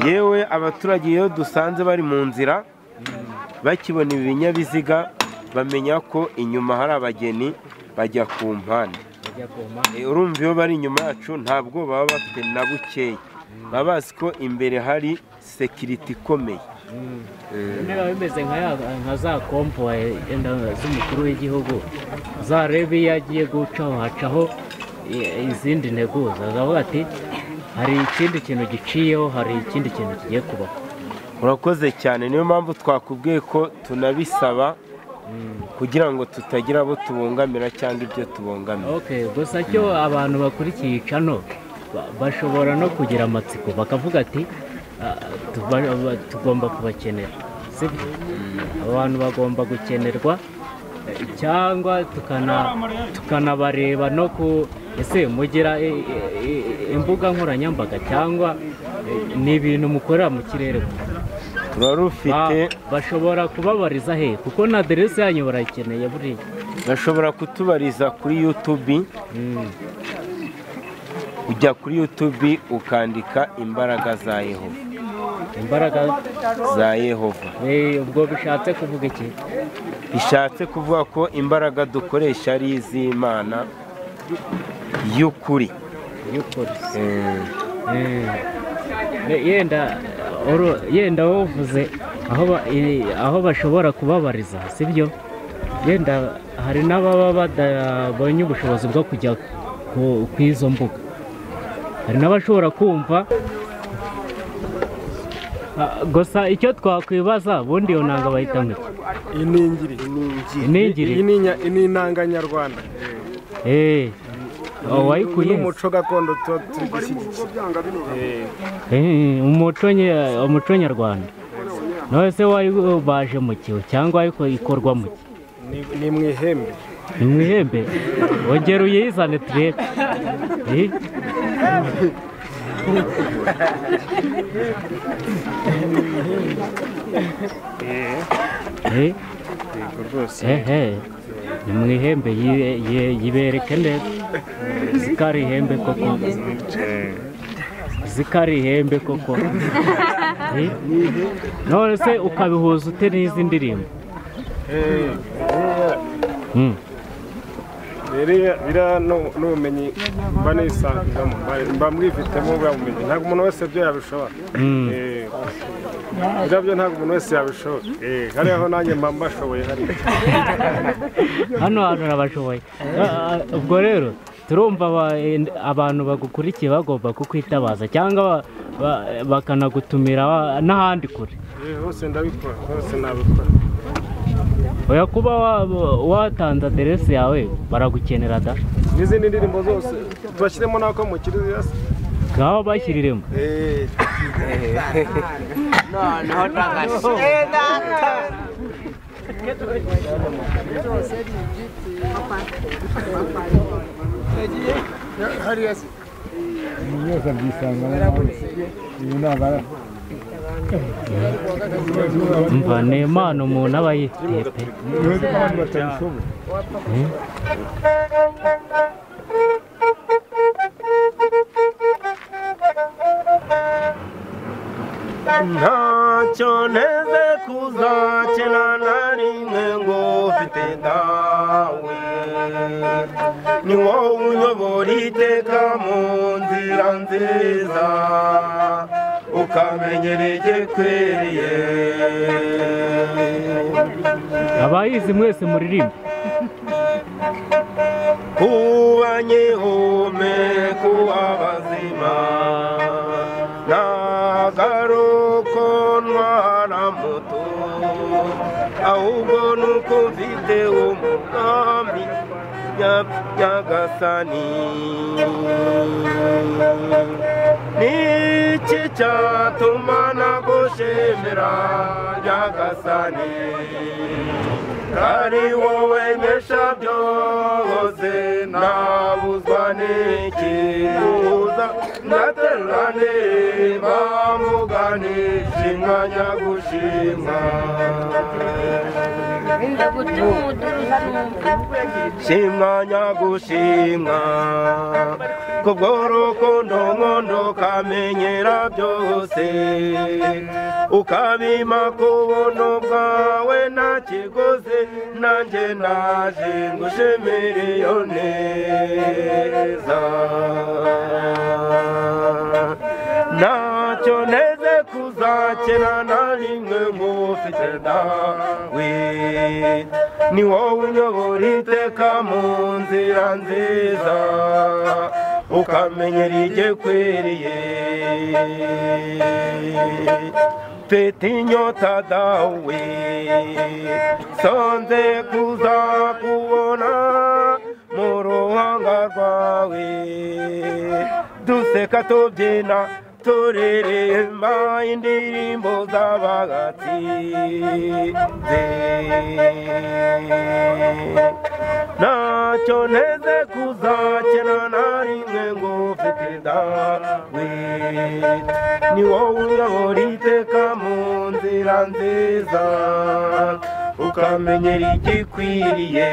Yewe abaturage iyo dusanze bari mu nzira bakibona ibi binyabiziga bamenya ko inyuma hari abageni, bajya ku mpande. Urumva iyo bari inyuma yacu ntabwo baba bafite na bukeya, baba bazi ko imbere hari sekiriti ikomeye. Niba bimeze nka za kompuwaye z'umukuru w'igihugu, za rebe iyo agiye gucaho hacaho izindi nteguza, akavuga ati hari ikindi kintu giciyeho, hari ikindi kintu kigiye kubaho. Urakoze cyane, niyo mpamvu twakubwiye ko tunabisaba kugira ngo tutagira abo tubungamira cyangwa ibyo tubungamira. Gusa cyo abantu bakurikiye icano bashobora no kugira amatsiko bakavuga ati tugomba kubakenera, sibyo? Abantu bagomba gukenerwa, cyangwa tukanabareba no ku ese mugira imbuga nkoranyambaga cyangwa ni ibintu mukorera mu kirere? Turarufite. Bashobora kubabariza he? Kuko na aderese yanyu barayikeneye buriya. Bashobora kutubariza kuri YouTube. Ujya kuri YouTube ukandika imbaraga za Yehova. Imbaraga za Yehova. Ubwo bishatse kuvuga iki? Bishatse kuvuga ko imbaraga dukoresha ari iz'Imana y'ukuri. Y'ukuri. Yenda wovuze aho bashobora kubabariza, sibyo? Yenda hari n'ababa badabonye ubushobozi bwo kujya ku izo mbuga. Hari n'abashobora kumva gusa icyo twakwibaza bundi iyo nanga bahita ngo iningiri. Iningiri. Iyi ni inanga nyarwanda. Wayikuye umuco gakondo turi gushyigikira. Umuco nyarwanda. None se wayibaje mu kiwe cyangwa ikorwa mu ki? Ni mu ihembe. Ni mu ihembe? Ongera uyizane turebe. Ni mu ihembe yibereke neza. Zikari ihembe koko. Zikari ihembe koko. None se ukabihuza ute n'izi ndirimbo? Biriya n'ubumenyi mba nisangamo, mba mwifitemo bwa bumenyi, ntabwo umuntu wese byo yabishobora. Biriya byo ntabwo umuntu wese yabishobora. Hariya ho nanjye mba mbashoboye hariya. Hano hantu urabashoboye. Ubwo rero turumva abantu bagukurikiye bagomba kukwitabaza cyangwa bakanagutumira n'ahandi kure. Hose ndabikora, hose nabikora. Oya kuba watanze aderesi yawe baragukenera da. N'izindi ndirimbo zose tubashyiremo nako mu kiriziya se. Ngaho bashyiriremo. Noneho ndagashye. Mva ni impano umuntu aba yifitiye pe. Ntacyo nteze kuzakena na rimwe ngo mfite dawe, ni wowe unyobora iteka mu nzira nziza, ukamenyera igikwiriye. Abayizi mwese muririmbe. Kuba nyihome kuba bazima, nagaruko ntwara moto, ahubwo nuko mfite umugambi Nyagasani. Niki cyatuma nagushimira Nyagasani, kari wowe nkesha byose, nabuzwa n'iki uza ndaterura niba mugani shimwa nyagushimwa. Shimwa nyagushimwa kubw'urukundo nkondo kamenyera byose, ukabima ku buntu bwawe nta kiguzi, nanjye naje ngushimire iyo neza. Ntacyo nteze kuzakena na rimwe nk'ufite dawe, ni wowe unyobora iteka mu nzira nziza, ukamenyera igikwiriye. Mfite inyota dawe, sonze kuzakubona mu ruhanga rwawe, duseka tubyina turirimba indirimbo z'abagatsinze. Ntacyo nteze kuzakena na rimwe ngo mfite dawe, ni wowe uyobora iteka mu nzira nziza, ukamenyera igikwiriye.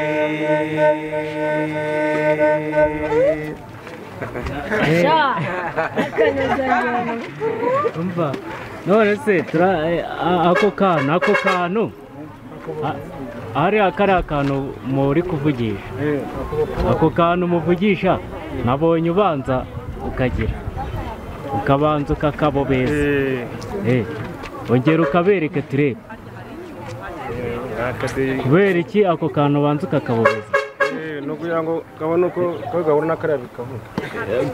Umva none se ako kantu hariya kariya kantu muri kuvugisha, ako kantu muvugisha nabonye ubanza ukagira ukabanza ukakabobeza, ongera ukabereka turebe kubera iki ako kantu ubanza ukakabobeza. No kugira ngo kabone uko gahura n'akariya bikavuga.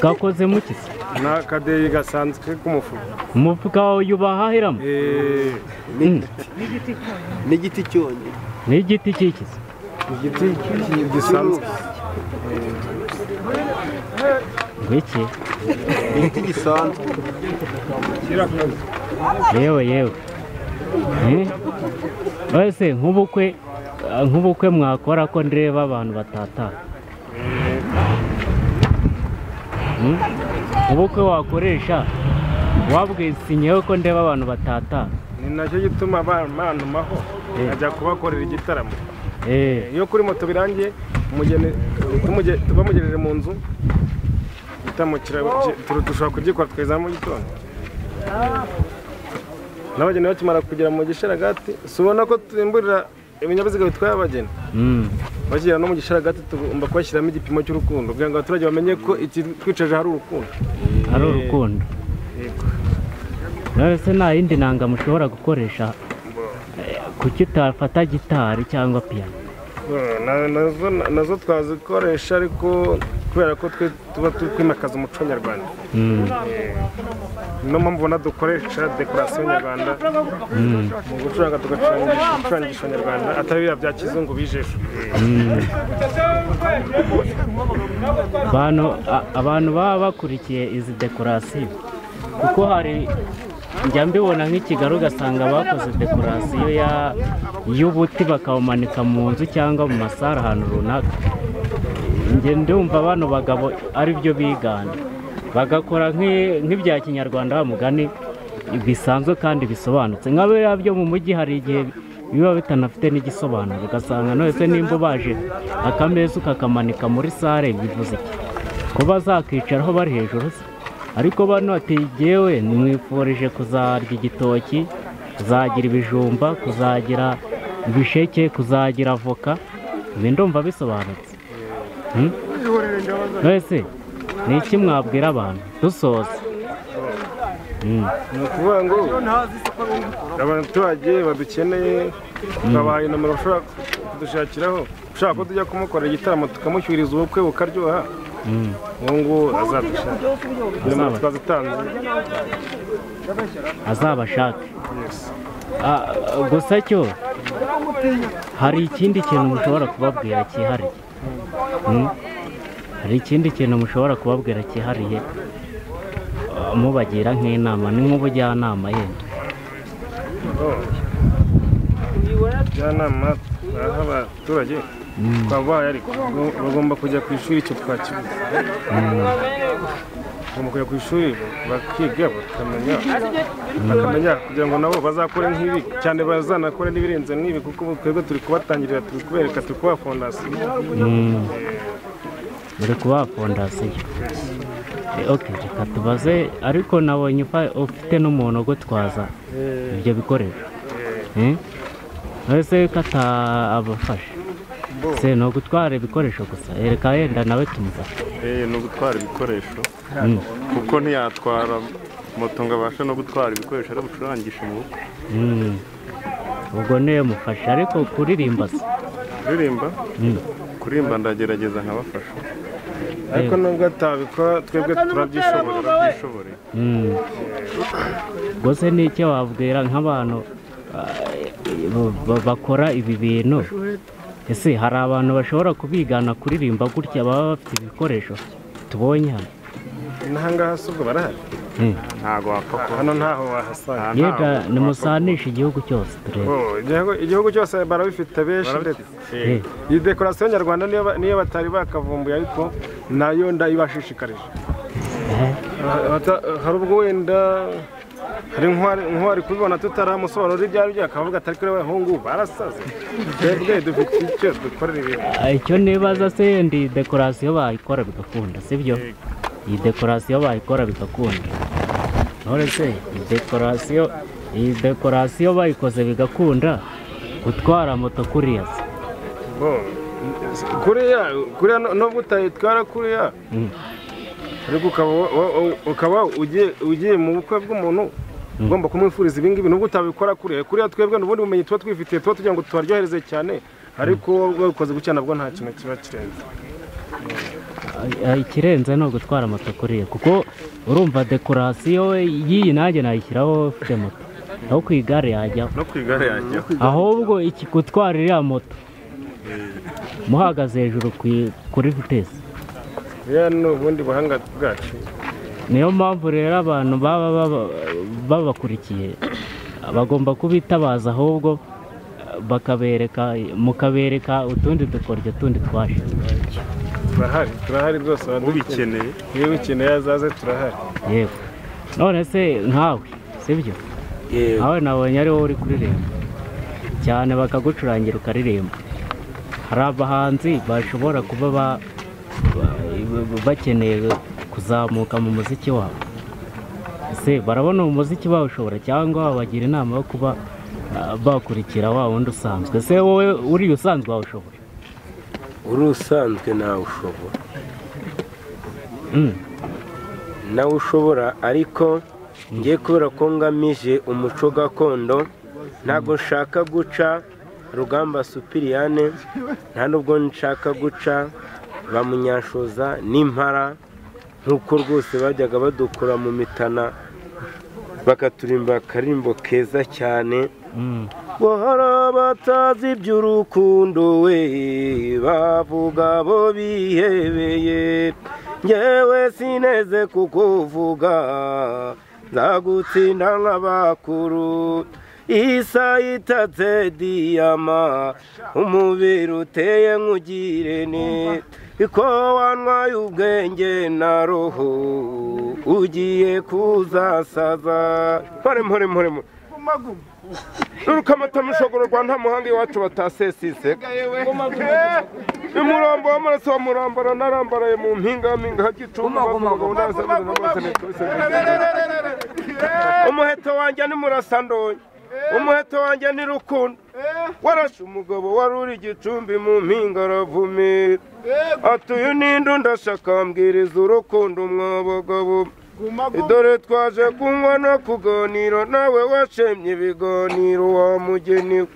Gakoze mu ki se? Ni akadeyi gasanzwe k'umufuka. Umufuka wawe ubahahiramo? N'igiti cyonyine. N'igiti cy'iki se? Igiti gisanzwe. Ngwiki? Igiti gisanzwe. Yewe. Ese nk'ubukwe mwakora ko ndeba abantu batata. Ubukwe wakoresha wabwisinyeho ko ndeba abantu batata. Ni nacyo gituma bantumaho ajya kubakorera igitaramo. Iyo kuri moto birangiye umugeni bamugejeje mu nzu itamukira dushobora kugikora tweza mu gitondo. N'abageni bakimara kugera mu gisharagati si ubona ko turimburira ibinyabiziga bitwaye abageni. Bakigera no mu gisharagati tugomba kubashyiramo igipimo cy'urukundo kugira ngo abaturage bamenye ko ikitwicaje hari urukundo. Hari urukundo. None se nta yindi nanga mushobora gukoresha? Kuki utafata gitari cyangwa piyano? Nazo twazikoresha ariko kubera ko twe tuba twimakaza umuco nyarwanda. Niyo mpamvu ubona dukoresha dekorasiyo nyarwanda mu gucuranga tugacurangisha nyarwanda atari biriya bya kizungu bijejo. Abantu baba bakurikiye izi dekorasiyo kuko hari njya mbibona nk'i Kigali ugasanga bakoze dekorasiyo y'ubuti bakawumanika mu nzu cyangwa mu masare ahantu runaka. Njye ndumva bano bagabo ari byo bigana bagakora nk'ibya kinyarwanda wa mugani bisanzwe kandi bisobanutse. Nka biriya byo mu mujyi hari igihe biba bitanafite n'igisobanuro, ugasanga none nimba ubaje akameza ukakamanika muri sare bivuze iki? Kuba zakicaraho bari hejuru se? Ariko bano ati jyewe mwifurije kuzarya igitoki, kuzagira ibijumba, kuzagira ibisheke, kuzagira avoka, ibi ndumva bisobanutse. Ese ni iki mwabwira abantu dusoza? Ni ukuvuga ngo abaturage badukeneye babahaye nomero bashobora kudushakiraho, ushaka ko tujya kumukorera igitaramo tukamushyuriza ubukwe bukaryoha, uwo nguwo azadushaka. Nomero twazitanze azabashake. Gusa cyo hari ikindi kintu mushobora kubabwira cyihariye. Hari ikindi kintu mushobora kubabwira cyihariye mubagira nk'inama, ni nk'ubujyanama yenda. Ubujyanama baha abaturage twabahaye ariko bagomba kujya ku ishuri, icyo twakibuze. Bagomba kujya ku ishuri bakiga bakamenya kugira ngo nabo bazakore nk'ibi, cyane bazanakore n'ibirenze n'ibi, kuko twebwe turi kubatangirira, turi kubereka, turi kubaha fondasiyo. Bari kubaha fondasiyo. Reka tubaze, ariko nabonye ufite n'umuntu ugutwaza ibyo bikoresho. Ese ko atabafasha? Se ni ugutwara ibikoresho gusa, reka yenda nawe tumufashe. Ni ugutwara ibikoresho kuko ntiyatwara moto ngo abashe no gutwara ibikoresho ari bucurangishe mu bukwe. Ubwo niyo mufasha, ariko kuririmba se? Kuririmba? Kuririmba ndagerageza nkabafasha. Ariko nubwo atabikora twebwe turabyishoborera. Gusa ni icyo wabwira nk'abantu bakora ibi bintu? Ese hari abantu bashobora kubigana kuririmba gutya baba bafite ibikoresho tubonye hano? N'ahangaha si ubwo barahari? Ntabwo wapfa kuba hano, ntaho wahasanga. Yega nimusanishe igihugu cyose turebe. Igihugu cyose barabifite benshi ndetse iyi dekorasiyo nyarwanda niyo batari bakavumbuye, ariko nayo ndayibashishikarije. Hari ubwo wenda hari nkwari kubibona tutaramusobanurira ibyo ari byo, akavuga atari kuri abahungu barasaze, twebwe dufite icyo dukorera ibintu. Icyo nibaza se ndi dekorasiyo bayikora bigakunda, sibyo? Iyi dekorasiyo bayikora bigakunda. None se iyi dekorasiyo bayikoze bigakunda, gutwara moto kuriya se? Kuriya nubwo utayitwara kuriya, ariko ukaba ugiye mu bukwe bw'umuntu ugomba kumwifuriza ibi ngibi, nubwo utabikora kuriya. Kuriya twebwe n'ubundi bumenyi tuba twifitiye, tuba tugira ngo tubaryohereze cyane, ariko babikoze gutya nabwo nta kintu kiba kirenze. Ikirenze ni ugutwara moto kuriya, kuko urumva dekorasiyo y'iyi nanjye nayishyiraho ufite moto, aho ku igare yajyaho. No ku igare yajyaho. Ahubwo iki gutwara iriya moto muhagaze hejuru kuri vitesi. Buriya ni ubundi buhanga bwacu. Niyo mpamvu rero abantu baba babakurikiye bagomba kubitabaza, ahubwo bakabereka, mukabereka utundi dukoryo tundi twashize. Turahari rwose, ubikeneye. Niba ubikeneye azaze, turahari. Yego. None se nkawe, sibyo? Nkawe nabonye ari wowe uri kuririmba cyane, bakagucurangira ukaririmba. Hari abahanzi bashobora kuba bakeneye kuzamuka mu muziki wabo. Ese barabona umuziki bawushobora, cyangwa babagira inama yo kuba bakurikira wa wundi usanzwe? Ese wowe uri usanzwe wawushobora? Uri usanzwe nawe ushobora. Nawe ushobora, ariko ngiye kubera ko ngamije umuco gakondo, ntabwo nshaka guca Rugamba Supiriyane, nta nubwo nshaka guca ba Munyashoza n'impara, nk'uko rwose bajyaga badukura mu mitana bakaturimba akarimbo keza cyane. Hari abatazi iby'urukundo we, bavuga bo bihebeye, ngewe sineze kukuvuga, nzagutsinda nk'abakuru. Isa itatse diyama, umubiri uteye nk'ugirene, iko wanywaye ubwenge na roho, ugiye kuzasaza. Mpore mpore mpore mpore. Rukamata mushogoro rwa nta muhanga iwacu batasesise. Umurambo w'amaraso wa murambara narambaraye mu mpinga mpinga hagicumbi. Umuheto wanjye ni Murasandonyi, umuheto wanjye ni Rukundo, warashe umugabo wari uri Gicumbi mu mpinga aravumira. Ati uyu ninde ndashaka mbwiriza urukundo mwabagabo, dore twaje kunywa no kuganira, nawe washemye ibiganiro wa mugeni.